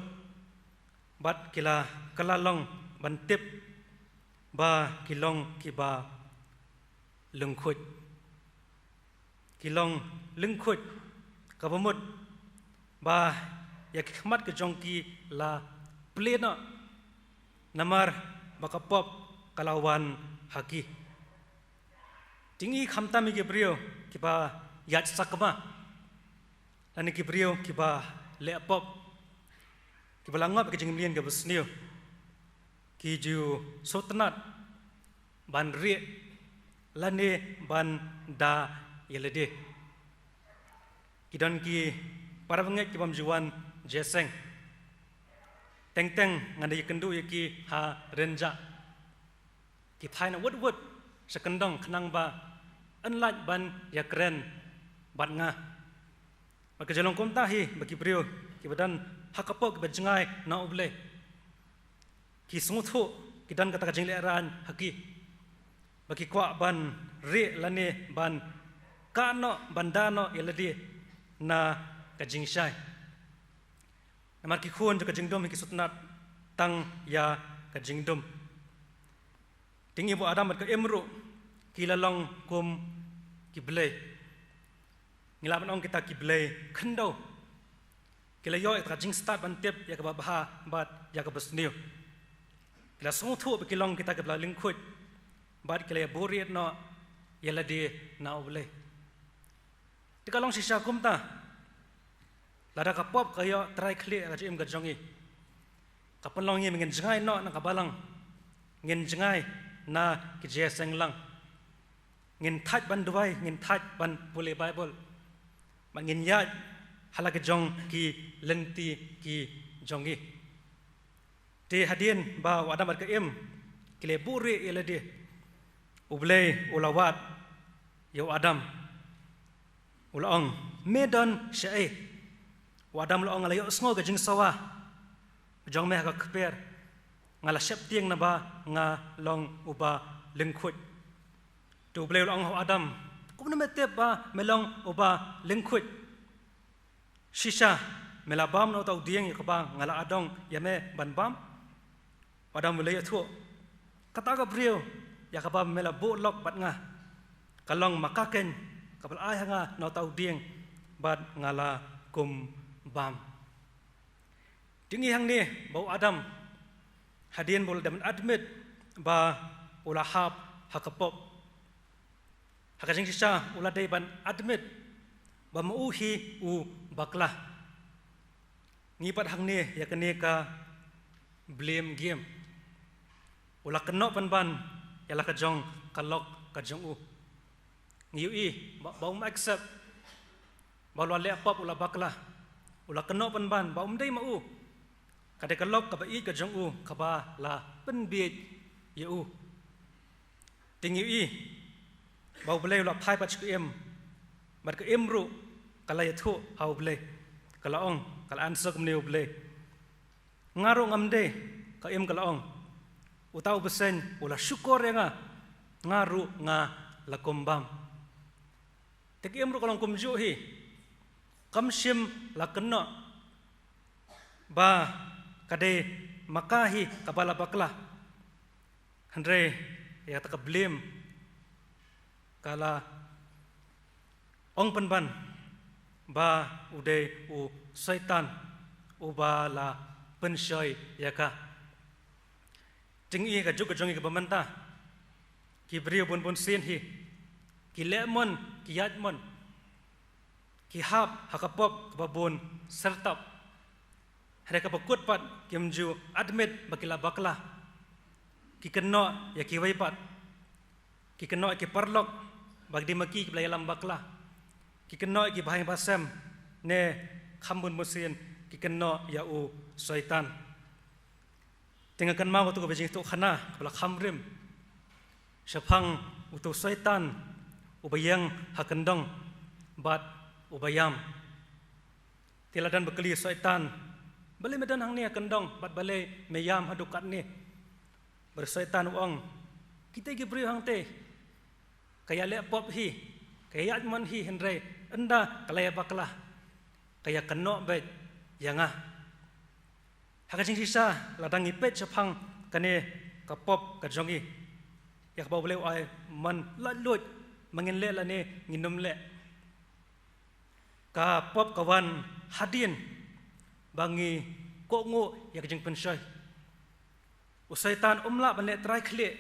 Bad ki la kylla long ban tip ba ki long kiba lyngkhuid. Ki long lyngkhuid, kaba mut ba ïa ki khmat ka jong ki la plie noh, namar ba ka pop ka la wan ha ki. Te ngi khamtam ïa ki briew kiba ïaid sakma, lane ki briew kiba leh pop, kiba la ngop ïa ka jingmlien kaba sniew, ki ju sngewtynnat ban rieh lane ban da ïa lade. Ki don ki para bangeit ki bym ju wan jingïaseng. Teng teng ngan da ïakynduh ïa ki ha rynjah. Ki phai na wut wut sha kyndong khnang ba yn lait ban ïakren bad nga. Bad ka jinglong kumta hi ba ki briew kiba don ha ka pop kiba jngai na U Blei, ki sngewthuh, ki don kata ka jinglehrain ha ki ba ki kwah ban rieh lane ban kah noh, ban da noh ïa lade na ka jingshai. Namar ki khun jong ka jingdum hi ki sngewtynnat tang ïa ka jingdum. Te ngi, ba u Adam bad ka Im ruh ki la long kum ki blei. Ngi lah ban ong kita ki blei khyndew. Ki la ïoh ïa ka jingstad ban tip ïa kaba bha bad ïa kaba sniew. Ki la sngewthuh ba ki long kita kiba la lyngkhuid bad ki la ïa buhrieh noh ïa lade na U Blei. Te ka long shisha kumta. Lada ka pop ka ïoh trai khlieh ha ka jingim ka jong ngi, ka pynlong ïa ngi ba ngin jngai noh na ka balang, ngin jngai na ki jingïaseng lang, ngin thait ban duwai, ngin thait ban pule Baibl, bad ngin ïaid ha la ki jong ki lynti ki jong ngi. Te hadien ba u Adam bad ka Im ki la buhrieh ïa lade, U Blei u la wad ïa u Adam, u la ong, me don shaei? U Adam u la ong, nga la ïohsngew ka jingsawa jong me ha ka kper, nga la sheptieng naba nga long uba lyngkhuid. Te U Blei u la ong ha u Adam, kumno me tip ba me long uba lyngkhuid? Shisha me la bam na uta u dieng ïa kaba nga la adong ïa me ban bam? U Adam u la ïathuh, kata ka briew ïa kaba me la buh lok bad nga, ka long ma ka keiñ kaba la ai ha nga na uta u dieng, bad nga la kum bam. Te ngi i hangne ba u Adam, hadien ba u la dep ban admit ba u la hap ha ka pop, ha ka jingshisha u la dei ban admit ba ma u hi u bakla. Ngi pat hangne ïa kane ka blame game. U la kynnoh pynban ïa la ka jong ka lok ka jong u. Ngi ïohi ba, ba um accept ba u la leh pop, u la bakla. U la kynnoh pynban ba um dei ma u. Ka dei ka lok kaba ïeit ka jong u kaba la pynbieit ïa u. Te ngi ïohi ba U Blei u la phai pat sha ka im, bad ka im ruh ka la ïathuh ha U Blei. Ka la ong, ka la answer kumne U Blei: Nga ruh ngam dei, ka im ka la ong. Uta u bseiñ u la shukor ïa nga, nga ruh nga la kum bam. Te ka im ruh ka long kumjuh hi. Kam shym la kynnoh ba ka dei ma ka hi kaba la bakla. Hynrei ïa kata ka blame ka la ong pynban ba u dei u Soitan uba la pynshoi ïa ka. Te ngi ïohi ka juk ka jong ngi kaba mynta, ki briew bun bun sien hi ki leh mon, ki ïaid mon, ki hap ha ka pop kaba bun syrtap. Hynrei kaba kut pat kim ju admit ba ki la bakla. Ki kynnoh ïa kiwei pat. Ki kynnoh ïa ki paralok ba ki dei ma ki kiba la ïalam bakla. Ki kynnoh ïa ki bahaïing bahasem, ne kham bun bun sien ki kynnoh ïa u Soitan. Te nga kynmaw katu kaba jingïathuhkhana kaba la kham rim shaphang utu u Soitan uba ïeng ha kyndong bad uba ïam. Te la don ba kylli u Soitan: Balei me don hangne ha kyndong bad balei me ïam haduh katne? Bad u Soitan u ong: Kita ki briew hangtei, ka ïaleh pop hi, ka ïaid mon hi, hynrei ynda ka la ïabakla, ka ïakynnoh beit ïa nga. Ha ka jingshisha, lada ngi peit shaphang kane ka pop ka jong ngi, ïa kaba U Blei u ai man laitluid, ma ngin leh lane ngin ym leh, ka pop ka wan hadien ba ngi kohnguh ïa ka jingpynshoi. U Soitan um lah ban leh trai khlieh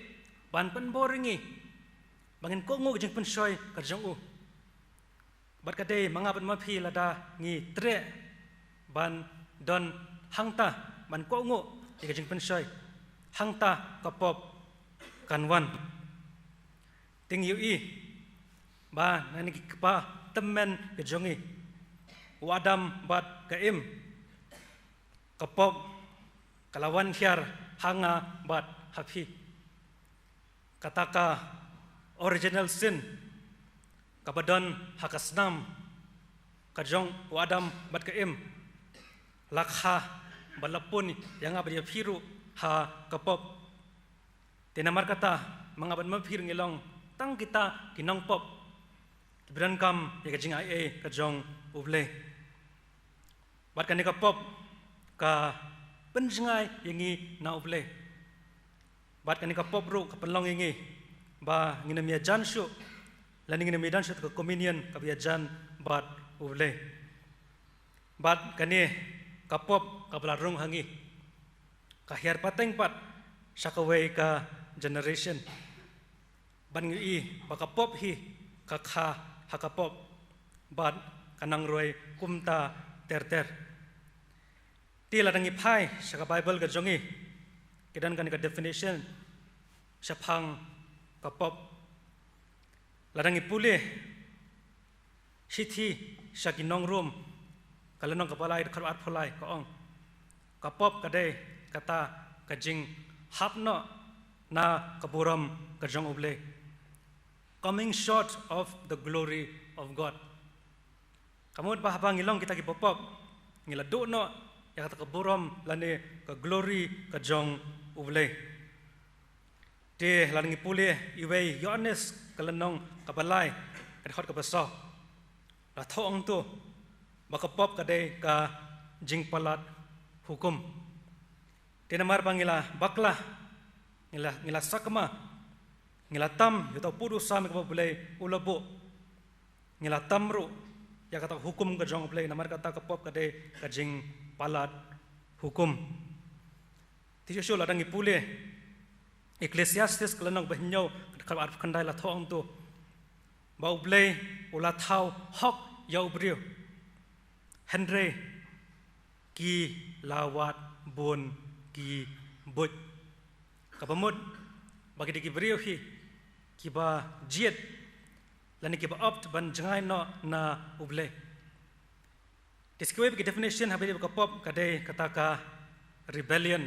ban pynbor ïa ngi ba ngin kohnguh ka jingpynshoi ka jong u. Bad ka dei ma nga bad ma phi, lada ngi treh ban don hangta, ban kohnguh ïa ka jingpynshoi, hangta ka pop kan wan. Te ngi ïohi ba na kine ki kpa tymmen ka jong ngi, u Adam bad ka Im, ka pop ka la wan hiar ha nga bad ha phi. Kata ka original sin kaba don ha ka snam ka jong u Adam bad ka Im, la kha bad la pun ïa nga bad ïa phi ruh ha ka pop. Te namar kata, ma nga bad ma phi ruh ngi long tang kita ki nongpop kiba donkam ïa ka jingaiei ka jong U Blei. Bad kane ka pop ka pynjngai ïa ngi na U Blei. Bad kane ka pop ruh ka pynlong ïa ngi ba ngin ym ïajan shuh, lane ngin ym ïajan shuh ïa ka communion kaba ïajan bad U Blei. Bad kane ka pop kaba la rung ha ngi ka hiar pateng pat sha kawei ka generation. Bad ngi ïohi ba ka pop hi ka kha ha ka pop bad ka nang roi kumta ter ter. Te lada ngi phai sha ka Baibl ka jong ngi, ki don kane ka definition shaphang ka pop. Lada ngi pule shithi sha ki nong Rom, ka lynnong kaba lai, dkhot arphew lai, ka ong: Ka pop ka dei kata ka jinghap noh na ka burom ka jong U Blei, coming short of the glory of God. Ka mut ba haba ngi long kita kiba pop, ngi la duh noh ïa kata ka burom lane ka glory ka jong U Blei. Te lada ngi pule iwei Ïoannis ka lynnong kaba lai, ka dkhot kaba saw, la thoh hangto ba ka pop ka dei ka jingpalat hukum. Te namar ba ngi la bakla, ngi la, ngi la sakma, ngi la tam ïa uta u pud u sam kaba U Blei u la buh, ngi la tam ruh ïa kata ka hukum ka jong U Blei, namar kata ka pop ka dei ka jingpalat hukum. Te shuh shuh lada ngi pule Ecclesiastes ka lynnong ba hynñiew, ka dkhot arphew khyndai, la thoh hangto ba U Blei u la thaw hok ïa u briew, hynrei ki la wad bun ki buit. Kaba mut ba ki dei ki briew hi kiba jied lane kiba opt ban jngai noh na U Blei. Te sa kawei pat ki definition haba ïadei bad ka pop ka dei kata ka rebellion.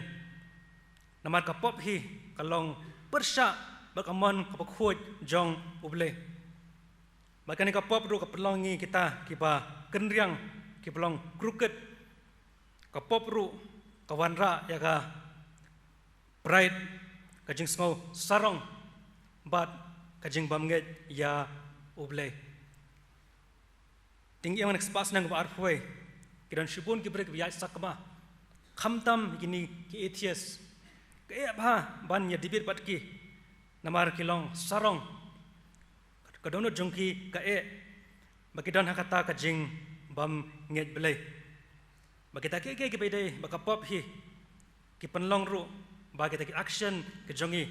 Namar ka pop hi ka long pyrshah bad ka mon kaba khuid jong U Blei. Bad kane ka pop ruh ka pynlong ïa ngi kita kiba kynriang, kiba long crooked. Ka pop ruh ka wanrah ïa ka pride, ka jingsngew sarong bad ka jingbymngeit ïa U Blei. Te ngi ïohi ha ka spah snem kaba arphew, ki don shibun ki briew kiba ïaid sakma, khamtam kine ki atheist. Ka eh bha ban ïa debate bad ki, namar ki long sarong. Ka dohnud jong ki ka eh ba ki don ha kata ka jingbymngeit Blei. Ba kita kiei kiei kiba ïadei bad ka pop hi ki pynlong ruh ba kita ki action ki jong ngi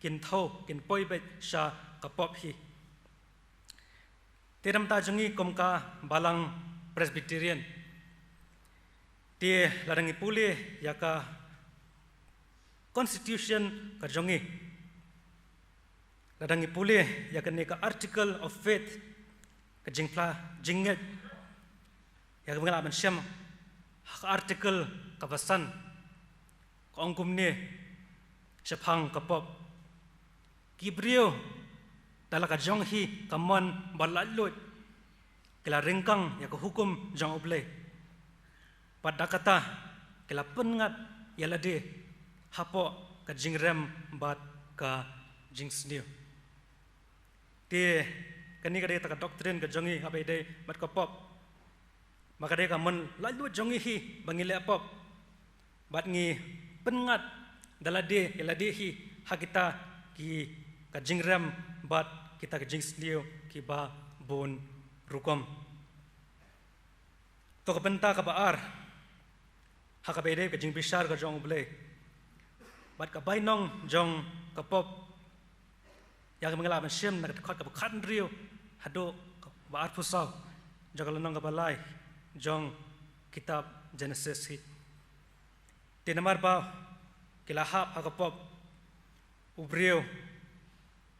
kin thew, kin poi beit sha ka pop hi. Te na ka bynta jong ngi kum ka Balang Presbyterian, te lada ngi pule ïa ka constitution ka jong ngi, lada ngi pule ïa kane ka Article of Faith, ka jingphla jingngeit, ïa kaba ngi lah ban shem ha ka article kaba san, ka ong kumne shaphang ka pop: Ki briew da la ka jong hi ka mon ba laitluid ki la ryngkang ïa ka hukum jong U Blei, bad da kata ki la pynngat ïa lade hapoh ka jingrem bad ka jingsniew. Te kane ka dei kata ka doctrine ka jong ngi haba ïadei bad ka pop. Ba ka dei ka mon laitluid jong ngi hi ba ngi leh pop bad ngi pynngat da lade ïa lade hi ha kita ki ka jingrem bad kita ka jingsniew kiba bun rukom. To ka bynta kaba ar ha kaba ïadei ka jingbishar ka jong U Blei bad ka bainong jong ka pop, ïa kaba ngi lah ban shem na ka dkhot kaba khathynriew haduh kaba arphew saw jong ka lynnong kaba lai jong kitab Genesis hi. Te namar ba ki la hap ha ka pop, u briew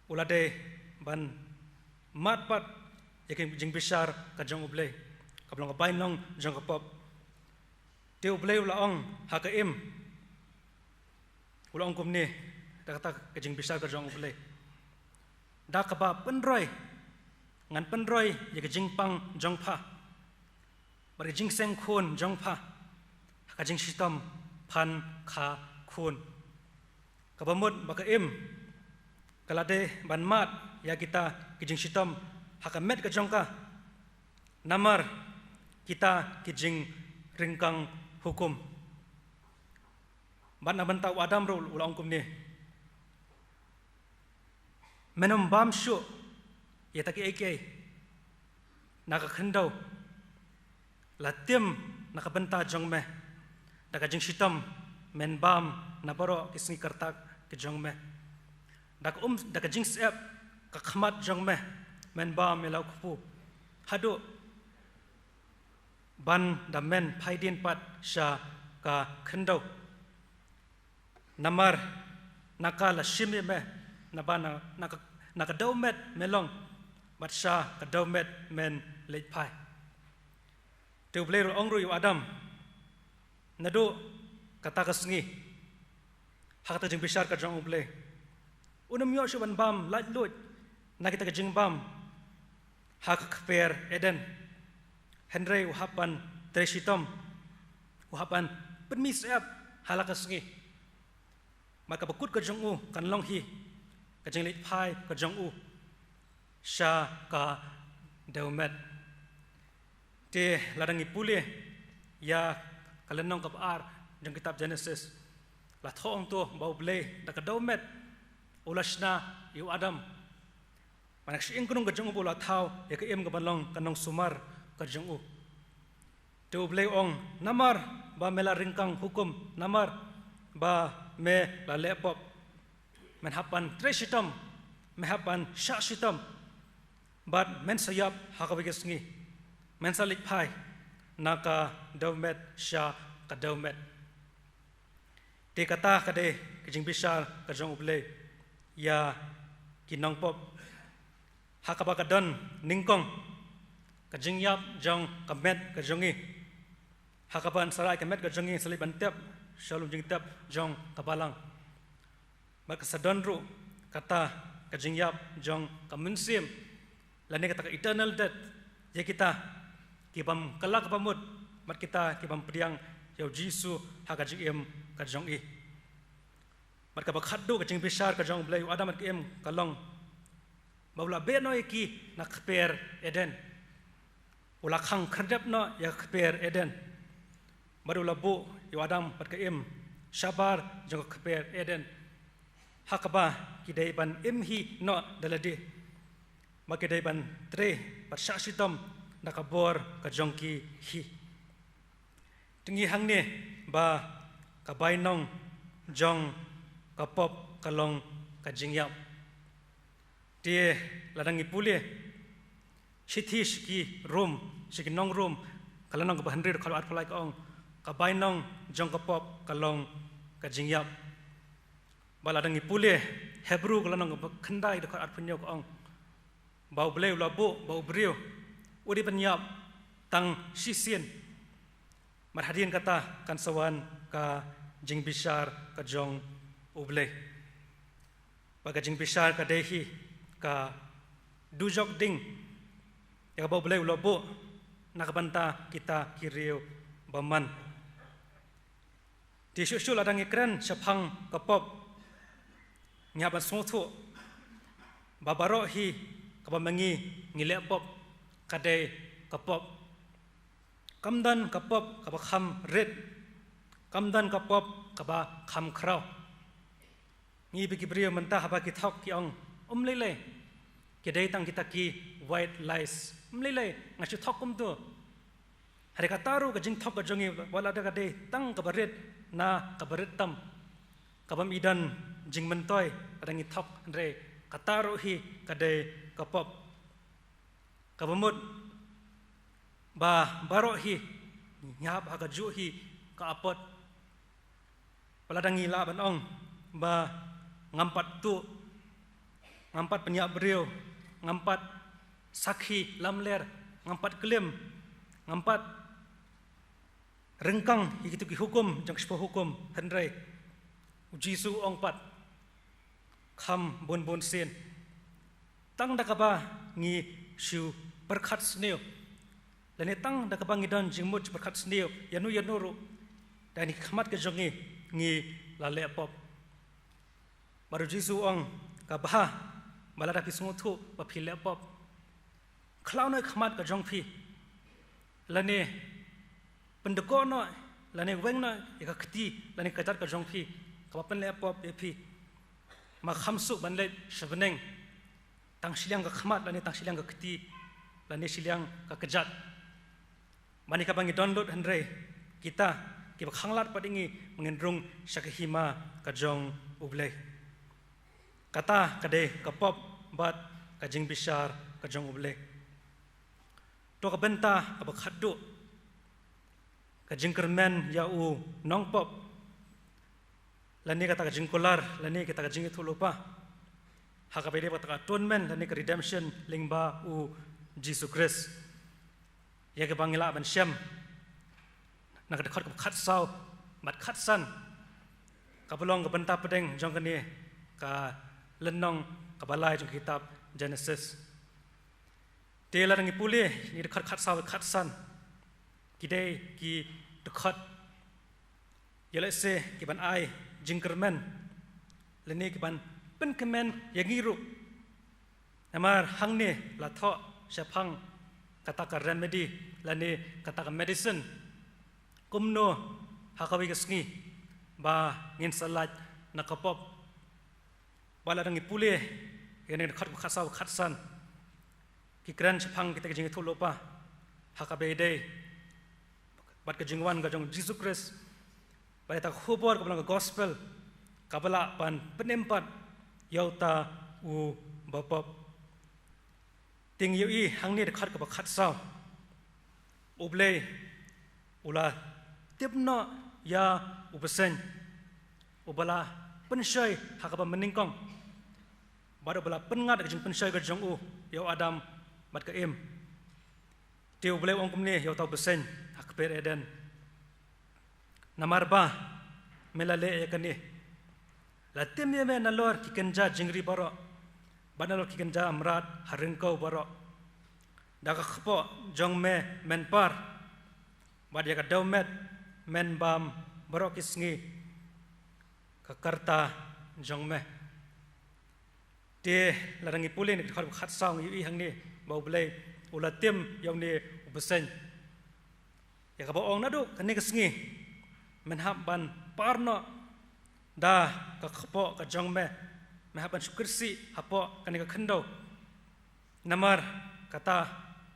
u la dei ban mad pat ïa ka jingbishar ka jong U Blei, kaba long ka bainong jong ka pop. Te U Blei u la ong ha ka im, u la ong kumne, da kata ka jingbishar ka jong U Blei: Da kaba pynroi, ngan pynroi ïa ka jingpang jong pha bad ka jingseng khun jong pha ha ka jingshitom phan kha khun. Kaba mut ba ka im ka la dei ban mad ïa kita ki jingshitom ha ka met ka jong ka, namar kita ki jingryngkang hukum. Bad na ka bynta u Adam ruh u la ong kumne: Men ym bam shuh ïa kita kiei kiei na ka khyndew, la tim na ka bynta jong me, da ka jingshitom men bam na baroh ki sngi kyrteng ki jong me. Da ka um, da ka jingsyep ka khmat jong me men bam ïa la u kpu, haduh ban da men phai dien pat sha ka khyndew. Namar na ka la shim ïa me, naba na, na ka, na ka dewmet me long, bad sha ka dewmet men leit phai. Te U Blei u la ong ruh ïa u Adam, naduh kata ka sngi, ha kata ka jingbishar ka jong U Blei, un ym ïoh shuh ban bam laitluid na kita ki jingbam ha ka kper Eden. Hynrei u hap ban trei shitom, u hap ban pynmih syep ha la ka sngi. Bad kaba kut ka jong u kan long hi ka jingleit phai ka jong u sha ka dewmet. Te lada ngi pule ïa ka lynnong kaba ar jong kitab Genesis, la thoh hangto ba U Blei da ka dewmet u la shna ïa u Adam. Bad na ka shyieng knung ka jong u ba u la thaw ïa ka im kaba long ka nongsumar ka jong u. Te U Blei u ong, namar ba me la ryngkang hukum, namar ba me la leh pop, men hap ban trei shitom, men hap ban shah shitom, bad men sa ïap ha kawei ka sngi, men sa leit phai na ka dewmet sha ka dewmet. Te kata ka dei ka jingbishar ka jong U Blei ïa ki nongpop, ha kaba ka don nyngkong ka jingïap jong ka met ka jong ngi. Ha kaba yn sa rai ka met ka jong ngi sa leit ban tep sha lum jingtep jong ka balang. Bad ka sa don ruh kata ka jingïap jong ka mynsiem, lane kata ka eternal death, ïa kita ki bym kylla ka bamut, bad kita ki bym pdiang ïa u Jisu ha ka jingim ka jong i. Bad kaba khatduh ka jingbishar ka jong U Blei ïa u Adam bad ka Im ka long ba u la beh noh ïa ki na kper Eden. U la khang khyrdep noh ïa ka kper Eden. Bad u la buh ïa u Adam bad ka Im shabar jong ka kper Eden, ha kaba ki dei ban im hi noh da lade, ba ki dei ban trei bad shah shitom da ka bor ka jong ki hi. Te ngi hangne ba ka bainong jong ka pop ka long ka jingïap. Te lada ngi pule shithi sha ki Rom, sha ki nong Rom, ka lynnong kaba hynriew dkhot arphew lai ka ong, ka bainong jong ka pop ka long ka jingïap. Bad lada ngi pule Hebru ka lynnong kaba khyndai dkhot arphew hynñiew ka ong ba U Blei u la buh ba u briew u dei ban ïap tang shisien. Bad hadien kata kan sa wan ka jingbishar ka jong U Blei. Bad ka jingbishar ka dei hi ka dujok ding ïa kaba U Blei u la buh na ka bynta kita ki riew bymman. Te shuh shuh lada ngi kren shaphang ka pop, ngi hap ban sngewthuh ba baroh hi kaba ma ngi ngi leh pop ka dei ka pop. Kam don ka pop kaba kham rit, kam don ka pop kaba kham khraw. Ngi bad ki briew mynta haba ki thok ki ong, um lei lei, ki dei tang kita ki white lies. Um lei lei, nga shu thok kumtu. Hynrei kata ruh ka jingthok ka jong ngi, wat lada ka dei tang kaba rit ne kaba rit tam, ka bym i don jingmyntoi lada ngi thok, hynrei kata ruh hi ka dei ka pop. Kaba mut ba baroh hi ngi hap ha kajuh hi ka apot. Wat lada ngi lah ban ong ba ngam pat tuh, ngam pat pynïap briew, ngam pat sakhi lamler, ngam pat klim, ngam pat ryngkang ïa kito ki hukum jong ka shiphew hukum, hynrei U Jisu u ong pat, kham bun bun sien, tang da kaba ngi shu pyrkhat sniew, lane tang da kaba ngi don jingmut shu pyrkhat sniew ïano ïano ruh, da kane ka khmat ka jong ngi ngi la leh pop. Bad U Jisu u ong, ka bha ba lada phi sngewthuh ba phi leh pop, khlaw noh ka khmat ka jong phi, lane pyndkoh noh, lane weng noh ïa ka kti lane ka kjat ka jong phi kaba pynleh pop ïa phi. Ma kham suk ban leit sha bneng tang shiliang ka khmat lane tang shiliang ka kti lane shiliang ka kjat. Mane kaba ngi don lut, hynrei kita kiba khanglad pat ïa ngi, ma ngin rung sha ka hima ka jong U Blei. Kata ka dei ka pop bad ka jingbishar ka jong U Blei. To ka bynta kaba khatduh, ka jingkyrmen ïa u nongpop, lane kata ka jingkular, lane kata ka jingïathuhlypa, ha kaba ïadei bad kata ka atonement lane ka redemption lyngba U Jisu Khrist. Ïa kaba ngi lah ban shem na ka dkhot kaba khatsaw bad khatsan, kaba long ka bynta pdeng jong kane ka lynnong kaba lai jong ka kitab Genesis. Te lada ngi pule ïa ki dkhot khatsaw bad khatsan, ki dei ki dkhot, ïa lehse, ki ban ai jingkyrmen lane ki ban pynkmen ïa ngi ruh. Namar hangne la thoh shaphang kata ka remedy lane kata ka medicine, kumno ha kawei ka sngi ba ngin sa lait na ka pop. Bad lada ngi pule ïa kane ka dkhot kaba khatsaw khatsan, ki kren shaphang kita ki jingïathuhlypa ha kaba ïadei bad ka jingwan ka jong U Jisu Khrist, bad ïa kata ka khubor kaba long ka gospel kaba lah ban pynim pat ïa uta u bapop. Te ngi ïohi hangne dkhot kaba khatsaw, U Blei u la tip noh ïa u bseiñ uba la pynshoi ha kaba mynnyngkong, bad uba la pynngat ka jingpynshoi ka jong u ïa u Adam bad ka Im. Te U Blei u ong kumne ïa uta u bseiñ ha kper Eden: Namar ba me la leh ïa kane, la tim ïa me nalor ki kynja jingri baroh, bad nalor ki kynja mrad ha ryngkew baroh. Da ka kpoh jong me men par, bad ïa ka dewmet men bam baroh ki sngi ka rta jong me. Te lada ngi pule na ki dkhot ba khatsaw ngi ïohi hangne ba U Blei u la tim ïa une u bseiñ, ïa kaba ong naduh kane ka sngi men hap ban par noh da ka kpoh ka jong me, men hap ban shu kyrsiew hapoh kane ka khyndew. Namar kata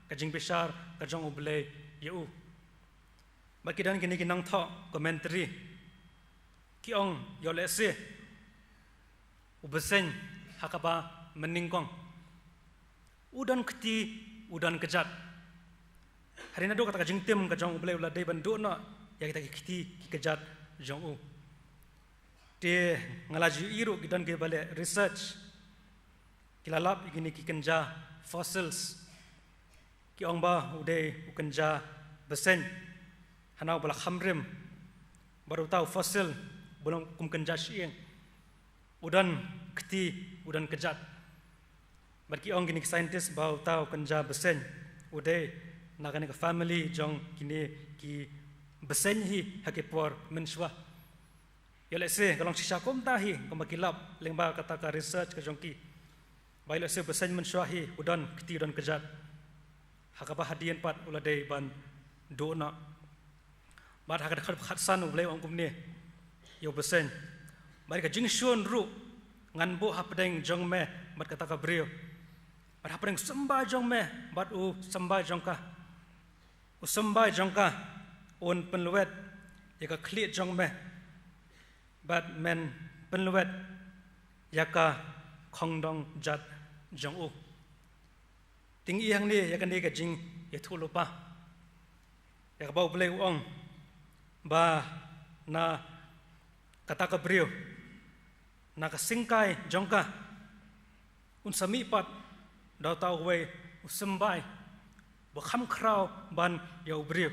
ka jingbishar ka jong U Blei ïa u. Bad ki don kine ki nongthoh commentary ki ong, ïoh lehse u bseiñ ha kaba mynnyngkong u don kti, u don kjat. Hadien naduh kata ka jingtim ka jong U Blei u la dei ban duh noh ïa kita ki kti ki kjat jong u. Te nga la ju ïohi ruh ki don kiba leh research, ki la lap ïa kine ki kynja fossils. Ki ong ba u dei u kynja bseiñ hana uba la kham rim, bad uta u fossil ba long kum kynja shyieng u don kti, u don kjat. Bad ki ong kine ki scientist ba uta u kynja bseiñ u dei na kane ka family jong kine ki bseiñ hi ha ki por mynshuwa. Ïoh lehse ka long shisha kumta hi kumba ki lap lyngba kata ka research ka jong ki, ba ïoh lehse u bseiñ mynshuwa hi u don kti, u don kjat, ha kaba hadien pat u la dei ban duh noh. Bad ha ka dkhot khatsan U Blei u ong kumne ïa u bseiñ: Bad ka jingshun ruh ngan buh hapdeng jong me bad kata ka briew, bad hapdeng u symbai jong me bad u symbai jong ka. U symbai jong ka un pynlwet ïa ka khlieh jong me, bad men pynlwet ïa ka khongdong jat jong u. Te ngi ïohi hangne ïa kane ka jingïathuhlypa, ïa kaba U Blei u ong ba na kata ka briew, na ka syngkai jong ka, un sa mih pat da uta uwei u symbai ba kham khraw ban ïa u briew.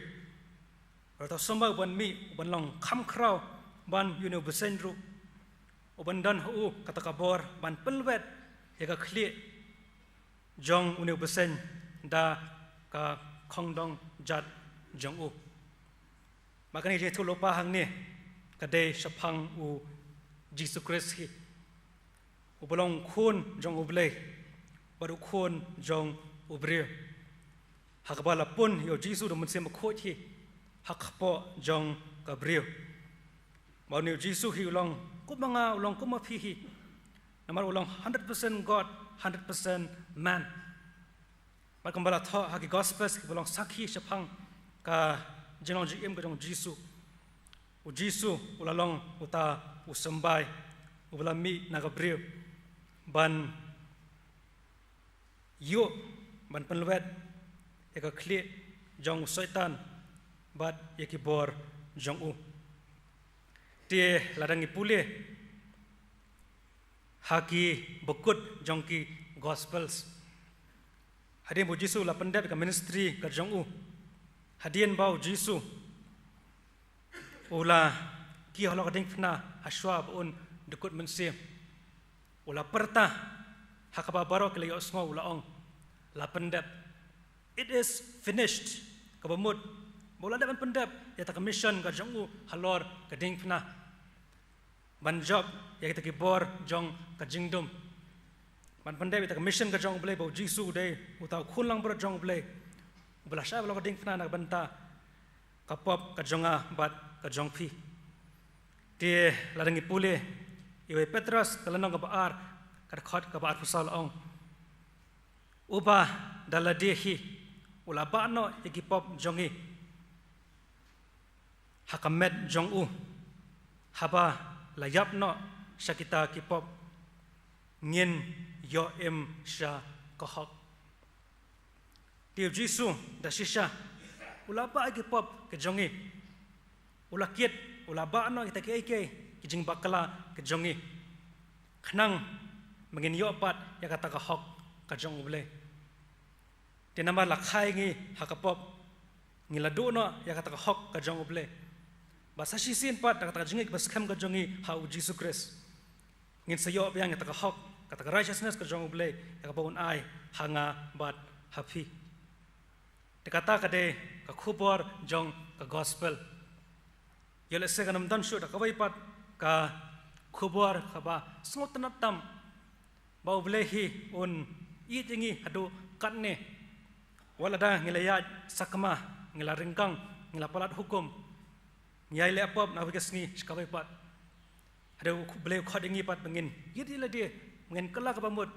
Bad uta u symbai uban mih uban long kham khraw ban ïa une u bseiñ ruh, uban don ha u kata ka bor ban pynlwet ïa ka khlieh jong une u bseiñ da ka khongdong jat jong u. Bad kane ka jingïathuhlypa hangne ka dei shaphang U Jisu Khrist hi, uba long u Khun jong U Blei bad u Khun jong u briew, ha kaba la pun ïa U Jisu da U Mynsiem Bakhuid hi ha kpoh jong ka briew. Bad une U Jisu hi u long kum ma nga, u long kum ma phi hi, namar u long hundred percent God, hundred percent man. Bad kumba la thoh ha ki Gospels kiba long sakhi shaphang ka jinglong jingim ka jong U Jisu, U Jisu u la long uta u symbai uba la mih na ka briew ban ïuh, ban pynlwet ïa ka khlieh jong u Soitan bad ïa ki bor jong u. Te lada ngi pule ha ki bakut jong ki Gospels, hadien ba U Jisu u la pyndep ïa ka ministry ka jong u, hadien ba U Jisu u la kiew halor ka diengphna, hashwa ba un dkut mynsiem, u la pyrta ha kaba baroh ki la ïohsngew, u la ong, la pyndep. It is finished. Kaba mut ba u la dep ban pyndep ïa kata ka mission ka jong u halor ka diengphna, ban jop ïa kita ki bor jong ka jingdum. Ban pyndep ïa kata ka mission ka jong U Blei ba U Jisu u dei uta u Khun langbrot jong U Blei, uba la shah halor ka diengphna na ka bynta ka pop ka jong nga bad ka jong phi. Te lada ngi pule ïa Wei Petros ka lynnong kaba ar, ka dkhot kaba arphew saw la ong: Uba da lade hi u la bah noh ïa ki pop jong ngi ha ka met jong u, haba la ïap noh sha kita ki pop, ngin ïoh im sha ka hok. Te U Jisu da shisha u la bah ïa ki pop ki jong ngi, u la kit, u la bah noh kita kiei kiei ki jingbakla ki jong ngi, khnang ba ngin ïoh pat ïa kata ka hok ka jong U Blei. Te namar la kha ïa ngi ha ka pop, ngi la duh noh ïa kata ka hok ka jong U Blei. Bad sa shisien pat da kata ka jingngeit ba skhem ka jong ngi ha U Jisu Khrist, ngin sa ïoh biang ïa kata ka hok, kata ka righteousness ka jong U Blei, ïa kaba un ai ha nga bad ha phi. Te kata ka dei ka khubor jong ka gospel. Ïoh lehse kan ym don shuh da kawei pat ka khubor kaba sngewtynnad tam, ba U Blei hi un ïeit ïa ngi haduh katne. Wat lada ngi la ïaid sakma, ngi la ryngkang, ngi la palat hukum, ngi ïai leh pop na kawei ka sngi sha kawei pat, haduh U Blei u khot ïa ngi pat ba ngin ïeit ïa lade, ba ngin kylla kaba mut,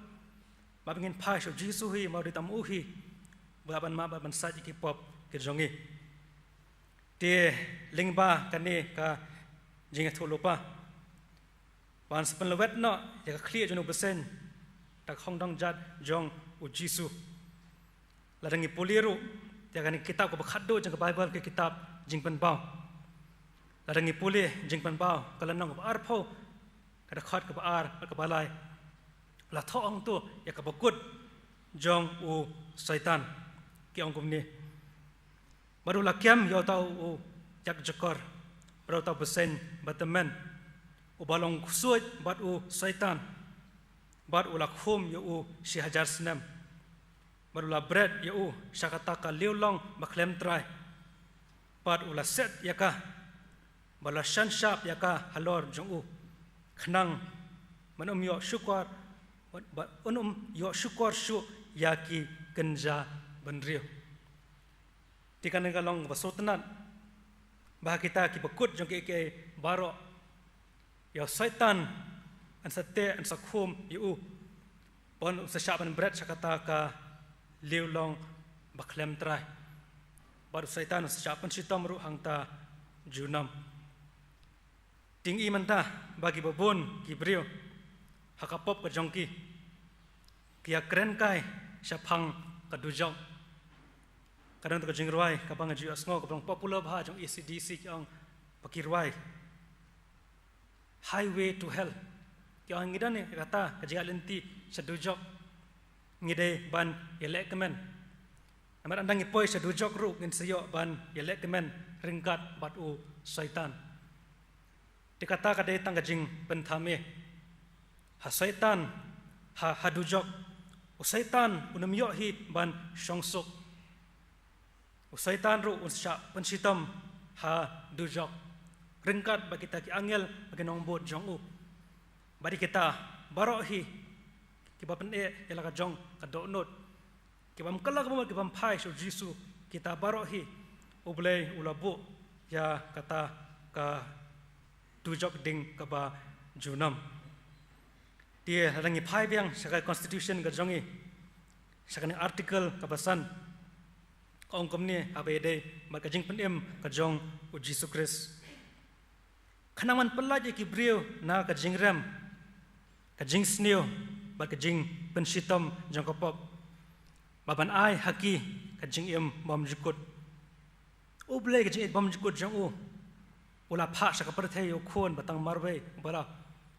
ba ngin phai sha U Jisu hi, ma u dei tang u hi ba lah ban map bad ban sait ïa ki pop ki jong ngi. Te lyngba kane ka jingïathuhlypa, ban sa pynlwet noh ïa ka khlieh jong u bseiñ da ka hongdong jat jong U Jisu. Lada ngi pule ruh ïa kane ka kitab kaba khatduh jong ka Baibl, ka kitab Jingpynpaw, lada ngi pule Jingpynpaw ka lynnong kaba arphew, ka dkhot kaba ar bad kaba lai, la thoh hangto ïa kaba kut jong u Soitan. Ki ong kumne: Bad u la kem ïa uta u ïakjakor, bad uta u bseiñ ba tymmen, uba long ksuid bad u Soitan, bad u la khum ïa u shi hajar snem. Bad u la bret ïa u sha kata ka liewlong ba khlem trai, bad u la set ïa ka, bad u la shan shap ïa ka halor jong u, khnang ban ym ïoh shukor, bad un ym ïoh shukor shuh ïa ki kynja bynriew. Te kane ka long kaba sngewtynnad, ba ha kita kiba kut jong kiei kiei baroh, ïa u Soitan yn sa teh, yn sa khum ïa u, bad un sa shah ban bret sha kata ka liewlong ba khlem trai. Bad u Soitan un sa shah pynshitom ruh hangta junom. Te ngi i mynta ba kiba bun ki briew ha ka pop ka jong ki, ki ïakren kai shaphang ka dujok. Ka don ka jingrwai kaba nga ju ïohsngew kaba long popular bha jong A C D C, ki ong, ba ki rwai Highway to Hell. Ki ong ngi don ïa kata ka jingïaid lynti sha dujok, ngi dei ban ïalehkmen. Namar ynda ngi poi sha dujok ruh ngin sa ïoh ban ïalehkmen ryngkat bad u Soitan. Te kata ka dei tang ka jingpynthame. Ha Soitan, ha, ha dujok, u Soitan un ym ïoh hi ban shongsuk. U Soitan ruh un sa shah pynshitom ha dujok ryngkat bad kita ki angel bad ki nongbud jong u. Bad ïa kita baroh hi kiba pyneh ïa la ka jong ka dohnud, ki bym kylla kaba mut, ki bym phai sha u Jisu, kita baroh hi U Blei u la buh ïa kata ka dujok ding kaba junom. Te lada ngi phai biang sha ka constitution ka jong ngi, sha kane article kaba san, ka ong kumne haba ïadei bad ka jingpynim ka jong u Jisu Khrist. Khnang ban pyllait ïa ki briew na ka jingrem, ka jingsniew bad ka jingpynshitom jong ka pop, bad ban ai ha ki ka jingim bymjukut. U Blei ka jingim bymjukut jong u, u la phah sha ka pyrthei ïa u Khun ba tang marwei, uba la,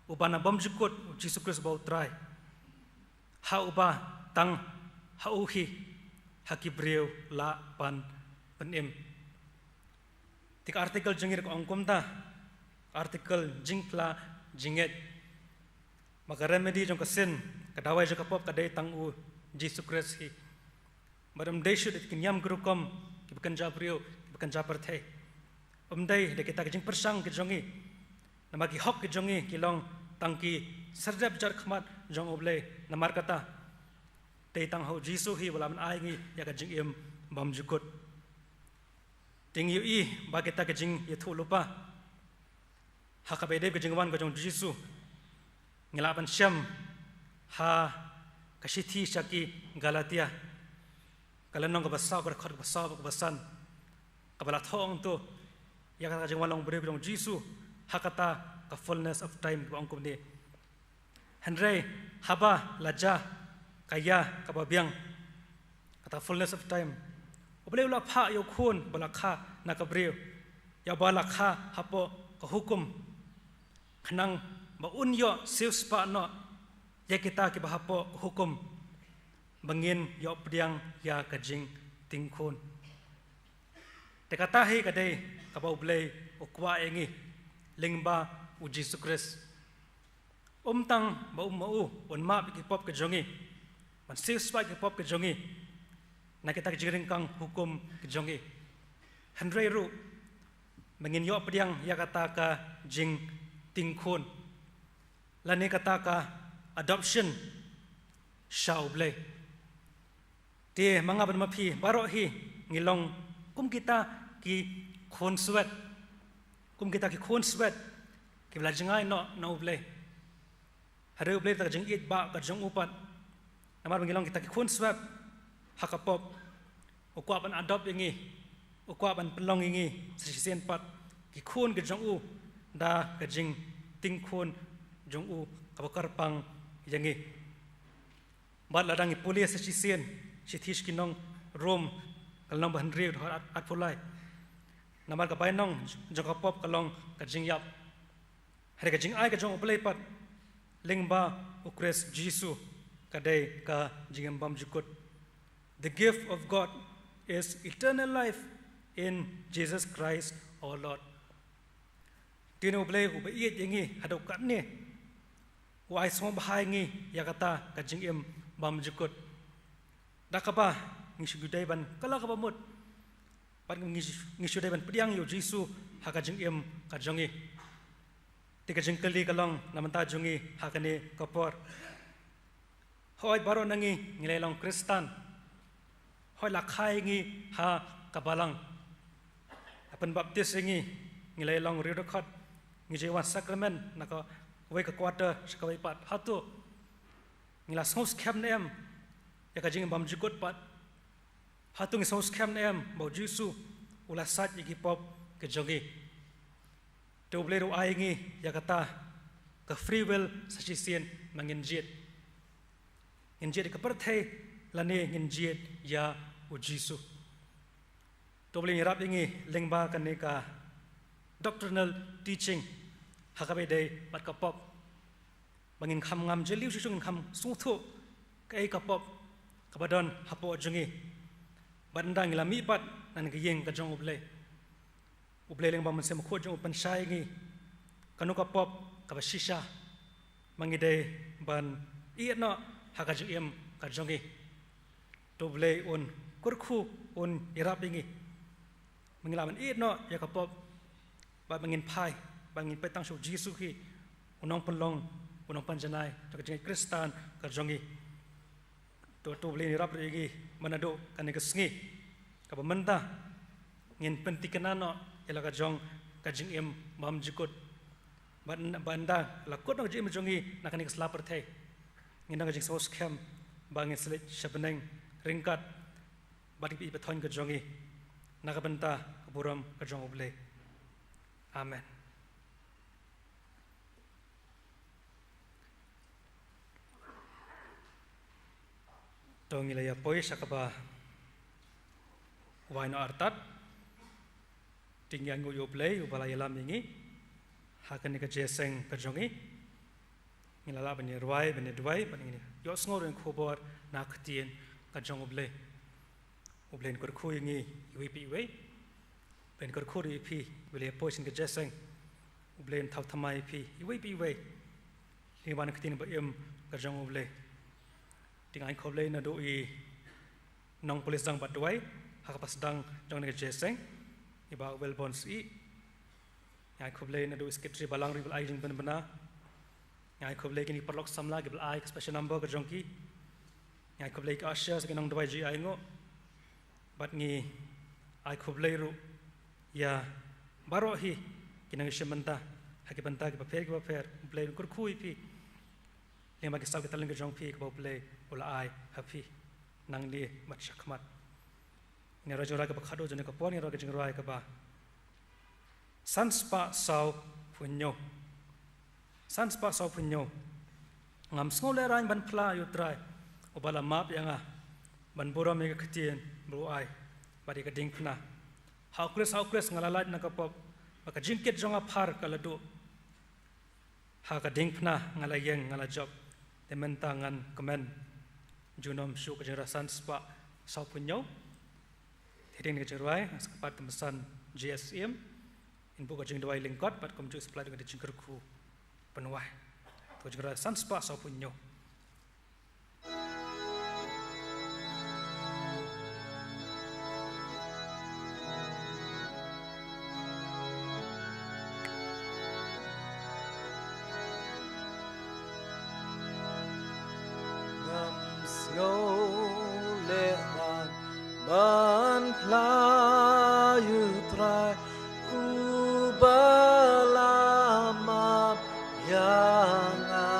uba na bymjukut, u Jisu Khrist uba u Trai. Ha uba tang ha u hi ha ki briew lah ban pynim. Te ka article jong ngi ruh ka ong kumta, article jingkylla jingngeit, ba ka remedy jong ka sin, ka dawai jong ka pop ka dei tang u Jisu Khrist hi. Bad ym dei shuh da ki niam ki rukom kiba kynja briew, kiba kynja pyrthei. Ym dei da kita ki jingpyrshang ki jong ngi. Namar ki hok ki jong ngi ki long tang ki serdep jar khmat jong U Blei. Namar kata, dei tang ha u Jisu hi uba lah ban ai ngi ïa ka jingim bymjukut. Te ngi ïohi ba kita ki jingïathuhlypa ha kaba ïadei ka jingwan ka jong u Jisu, ngi lah ban shem ha ka shithi sha ki Galatia, ka lynnong kaba saw, ka dkhot kaba saw bad kaba san, kaba la thoh hangto ïa kata ka jingwan long briew jong u Jisu ha kata ka fullness of time, kaba ong kumne: Hynrei haba la jia ka ïa kaba biang, kata fullness of time, U Blei u la phah ïa u Khun ba la kha na ka briew, ïa uba la kha hapoh ka hukum, khnang ba un ïoh siewspah noh ïa kita kiba hapoh ka hukum, ba ngin ïoh pdiang ïa ka jingtingkhun. Te kata hi ka dei kaba U Blei u kwah ïa ngi lyngba U Jisu Khrist. Um tang ba um ma u un map ïa ki pop ki jong ngi, ban siew spah ïa ki pop ki jong ngi na kita ki jingryngkang hukum ki jong ngi, hynrei ruh ba ngin ïoh pdiang ïa kata ka jingtingkhun, lane kata ka adoption sha U Blei. Te ma nga bad ma phi baroh hi ngi long kum kita ki khun swet, kum kita ki khun swet kiba la jngai noh na U Blei. Hynrei U Blei da ka jingïeit ba ka jong u pat, namar ba ngi long kita ki khun swet ha ka pop, u kwah ban adopt ïa ngi, u kwah ban pynlong ïa ngi sa shisien pat ki khun ki jong u da ka jingtingkhun jong u kaba kyrpang ïa ngi. Bad lada ngi pule sa shisien, shithi sha ki nong Rom, ka lynnong ba hynriew, dkhot arphew lai. Namar ka bainong jong ka pop ka long ka jingïap, hynrei ka jingai ka jong U Blei pat lyngba U Khrist Jisu ka dei ka jingim bymjukut. The gift of God is eternal life in Jesus Christ our Lord. Te une U Blei uba ïeit ïa ngi haduh katne, u ai sngewbha ïa ngi ïa kata ka jingim bymjukut, da kaba ngi shu dei ban kylla kaba mut, bad ngi, ngi shu dei ban pdiang ïa U Jisu ha ka jingim ka jong ngi. Te ka jingkylli ka long na bynta jong ngi ha kane ka por. Hooid, baroh na ngi ngi la long Khristan. Hooid, la kha ïa ngi ha ka balang. La pynbaptis ïa ngi, ngi la long riew dkhot, ngi ju wan sakramen na kawei ka quarter sha kawei pat. Hato ngi la sngewskhem ne em ïa ka jingim bymjukut pat? Hato ngi sngewskhem ne em ba U Jisu u la sait ïa ki pop ki jong ngi? Te U Blei ruh u ai ïa ngi ïa kata ka free will sa shisien ba ngin jied. Ngin jied ïa ka pyrthei lane ngin jied ïa U Jisu. Te U Blei un ïarap ïa ngi lyngba kane ka doctrinal teaching ha kaba ïadei bad ka pop, ba ngin kham ngam jylliew shuh shuh, ngin kham sngewthuh kaei ka pop kaba don hapoh jong ngi. Bad ynda ngi la mih pat na kane ka ïing ka jong U Blei, U Blei lyngba U Mynsiem Bakhuid jong u u pynshai ïa ngi kano ka pop kaba shisha ba ngi dei ban ïehnoh ha ka jingim ka jong ngi. Te U Blei un kyrkhu, un ïarap ïa ngi ba ngin lah ban ïehnoh ïa ka pop, bad ba ngin phai, bad ngin peit tang sha U Jisu hi, u nongpynlong, u nongpynjanai jong ka jingngeit Khristan ka jong ngi. To, to U Blei un ïarap ruh ïa ngi ba naduh kane ka sngi kaba mynta ngin pynthikna noh ïa la ka jong ka jingim bymjukut. Bad, bad ynda la kut noh ka jingim jong ngi na kane ka sla pyrthei, ngin don ka jingsngewskhem ba ngin sa leit sha bneng ryngkat bad ki paid bathoiñ ka jong ngi, na ka bynta ka burom ka jong U Blei. Amen. To ngin ïa poi sha kaba wai noh artat. Te ngi ainguh ïa U Blei uba la ïalam ïa ngi ha kane ka jingïaseng ka jong ngi. Ngin la lah ban ïa rwai, ban ïa duwai, ban ïa ïohsngew ruh ïa ka khubor na ka ktien ka jong U Blei. U Blei un kyrkhu ïa ngi iwei pa iwei. U Blei un kyrkhu ruh ïa phi iba la ïa poi sha kane ka jingïaseng. U Blei un thaw thymmai ïa phi iwei pa iwei lyngba ka ktien ba im ka jong U Blei. Te nga ai khublei naduh i nongpulit sdang bad duwai ha kaba sdang jong kane ka jingïaseng, i Bah Welborn Syiem. Nga ai khublei naduh i Secretary Balang ruh iba la ai jingpynbna. Nga ai khublei kine ki paralok samla kiba la ai ka special number ka jong ki. Nga ai khublei ki ushers, ki nongduwai jong i ainguh. Bad ngi ai khublei ruh ïa baroh hi ki nongïashim bynta ha ki bynta kiba pher kiba pher. U Blei un kyrkhu ïa phi lyngba ki sap ki talent ki jong phi kaba U Blei u la ai ha phi nangne bad shakhmat. Ngin ïa rwai jingrwai kaba khatduh jong kane ka por, ngin ïa rwai ka jingrwai kaba san spah saw phew hynñiew. San spah saw phew hynñiew. Ngam sngew lehraiñ ban phla ïa U Trai uba la map ïa nga, ban burom ïa ka ktien ba u ai bad ïa ka diengphna. Ha U Khrist, ha U Khrist nga la lait na ka pop, bad ka jingkit jong nga phar ka la duh. Ha ka diengphna nga la ïeng, nga la jop, te mynta ngan kmen. Junom shuh ka jingrwai san spah saw phew hynñiew. Hadien ka jingrwai, nga sa kyrpad ïa ka Mister J S Syiem, in buh ka jingduwai lyngkot, bad kumjuh sa pynlait ïa ka jingkyrkhu pynwai. To ka jingrwai san spah saw phew hynñiew. Ngam sngew lehrain ban phla ïa U Trai uba la map ïa nga,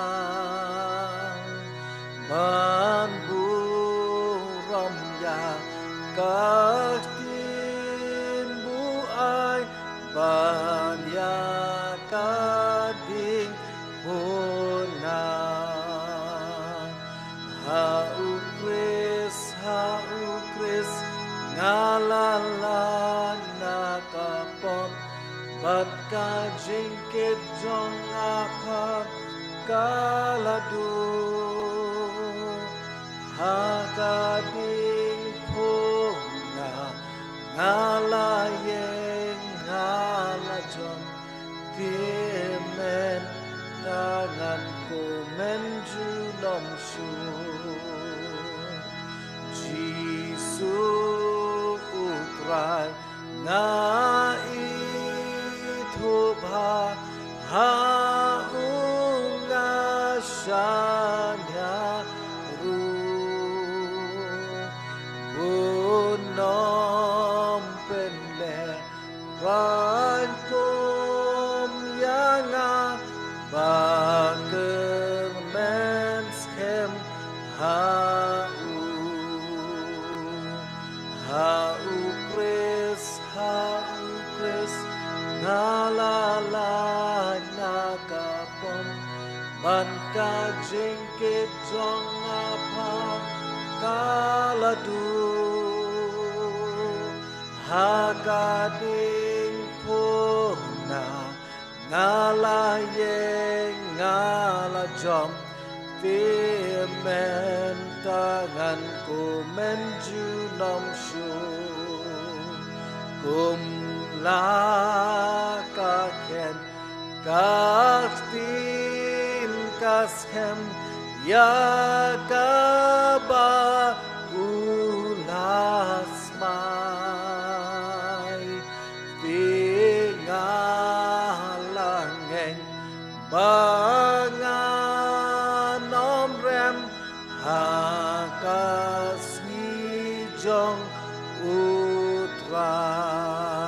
ban burom ïa ka ktien buaid, ban ïa ka diengphna. Ha U Khrist, ha U Khrist, nga la lait na ka pop, bad ka jingkit jong nga phar ka la duh. Ha ka diengphna nga la ïeng, nga la jop, te mynta ngan kmen junom shuh. Jisu U Trai, nga ithuh bha ha u nga shaniah ruh. Bun nym pynlehrain kum ïa nga, ba kyrmen skhem ha u. Ha U Khrist, ha U Khrist, nga la lait na ka pop, bad ka jingkit jong nga phar ka la duh. Ha ka diengphna nga la ïeng, nga la jop, te mynta ngan kmen junom shuh. Kum la ka khet ka ktien ka skhem ïa kaba u la smai. Te nga la ngeit ba ngan ym rem ha ka sngi jong U Trai.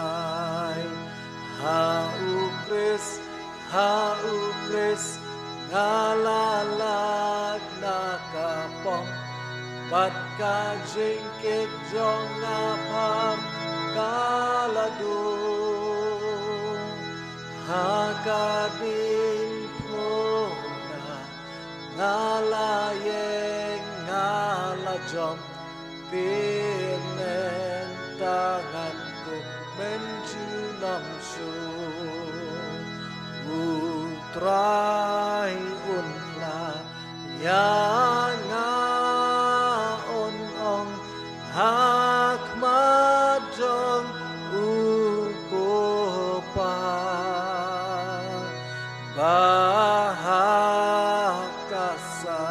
Ha U Khrist, ha U Khrist, nga la lait na ka pop, bad ka jingkit jong nga phar ka la duh. Ha ka diengphna nga la ïeng, nga la jop, te mynta ngan kmen junom shuh. U Trai un phla ïa nga, un ong ha khmat jong U Kpa, ba ha ka sa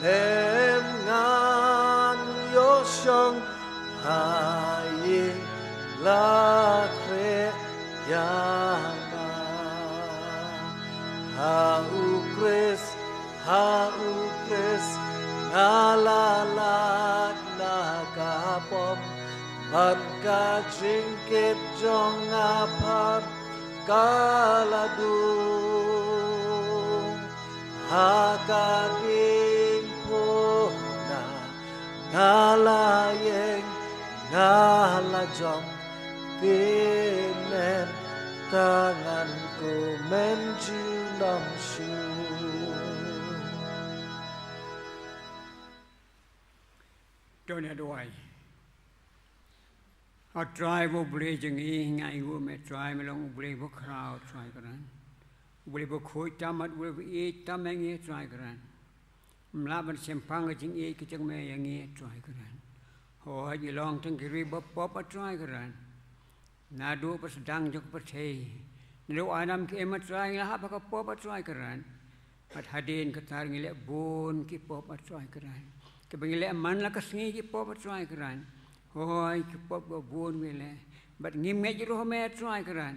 lem ngan ïoh shong ha ïing la khreh ïa nga. Ha U Khrist, ha U Khrist, nga la lait na ka pop, bad ka jingkit jong nga phar ka la duh. Ha ka diengphna nga la ïeng, nga la jop, te mynta ngan kmen junom shuh. To ngin ïa duwai. A Trai bad U Blei jong ngi, nga ainguh ïa me Trai, me long U Blei bakhraw Trai kren. U Blei bakhuid tam bad U Blei baieit tam ïa ngi Trai kren. Mlak ban sngewpang ka jingïeit ka jong me ïa ngi, Trai Kynrad. Hooid, ngi long tang ki riewpop, Trai Kynrad. Naduh ba sdang jong ka pyrthei, naduh Adam ki em, Trai, ngi la hap ha ka pop, Trai Kynrad. Bad hadien kata ngi leh bun ki pop, Trai Kynrad. Kiba ngi leh man la ka sngi ki pop, Trai Kynrad. Hooid, ki pop ba bun ngi leh. Bad ngim ngeit ruh ha me, Trai Kynrad.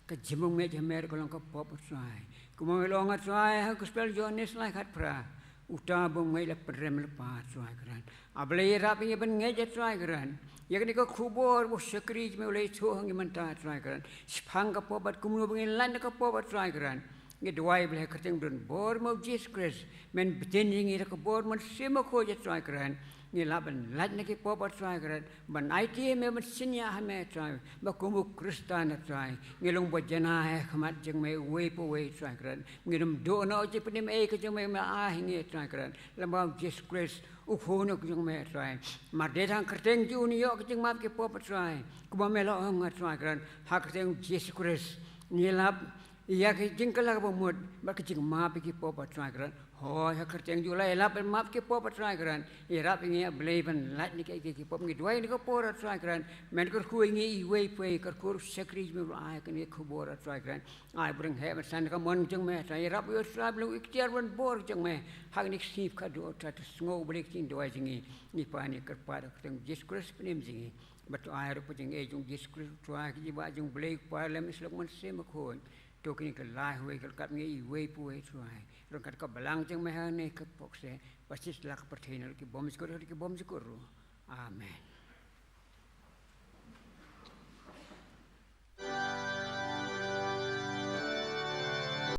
Ka jingmong ngeit ha me ka long ka pop, Trai. Kumba ngi la ong, Trai, ha ka gospel Ïoannis lai khatphra. Uta ba ngeit la pynrem lypa, Trai Kynrad. A Blei, ïarap ïa ngi ban ngeit, Trai Kynrad. Ïa kane ka khubor ba u shakri jong me u la ïathuh ha ngi mynta, Trai Kynrad. Shaphang ka pop bad kumno ba ngin lait na ka pop, Trai Kynrad. Ngi duwai, Blei, ha ka kyrteng ba don bor mo Jisu Khrist. Men btin ïa ngi da ka bor Mynsiem Bakhuid, Trai Kynrad. Ngi lah ban lait na ki pop, Trai Kynrad. Ban aiti ïa me, ban shaniah ha me, Trai. Ba kum u Khristan, Trai. Ngi long ba janai ha khmat jong me uwei pa uwei, Trai Kynrad. Ngin ym duh noh jingpynim ei ka jong me, me ai ha ngi, Trai Kynrad. Lyngba u Jisu Khrist, u Khun ka jong me, Trai. Mar dei tang ha ka kyrteng jong u ngi ïoh ka jingmap ki pop, Trai. Kumba me la ong, Trai Kynrad. Ha ka kyrteng u Jisu Khrist. Ngi lap ïa ka jingkylla kaba mut, bad ka jingmap ïa ki pop, Trai Kynrad. Hooid, ha ka kyrteng jong u la ïalap ban map ki pop, Trai Kynrad. Ïarap ïa ngi, a Blei, ban lait na ki, ki, ki pop, ngi duwai na ka por, Trai Kynrad. Men kyrkhu ïa ngi iwei pa iwei, kyrkhu ïa u shakri jong me uba la ai kane ka khubor, Trai Kynrad. Ai ba dang heh ban san ka mon jong me, Trai. Ïarap ïa u, Trai, ba long u iktiar ban bor jong me. Ha kane ka sngi kaba khatduh, Trai, to sngew, Blei, ka jingduwai jong ngi. Ngi pan ngi kyrpad ha ka kyrteng Jisu Khrist, u Khun jong ngi. Bad to ai ruh pa jingïeit jong Jisu Khrist, Trai, ka jingkwah jong u Blei, u Kpa, u Ïa, u Mynsiem Bakhuid. To kine ki la ai ha uwei, ka la kap ïa ngi iwei pa iwei, Trai. Ryngkat ka balang jong me ha kane ka pop, seh. Bad shisha la ka pyrthei, na ki bymjukut, ki bymjukut ruh. Amen.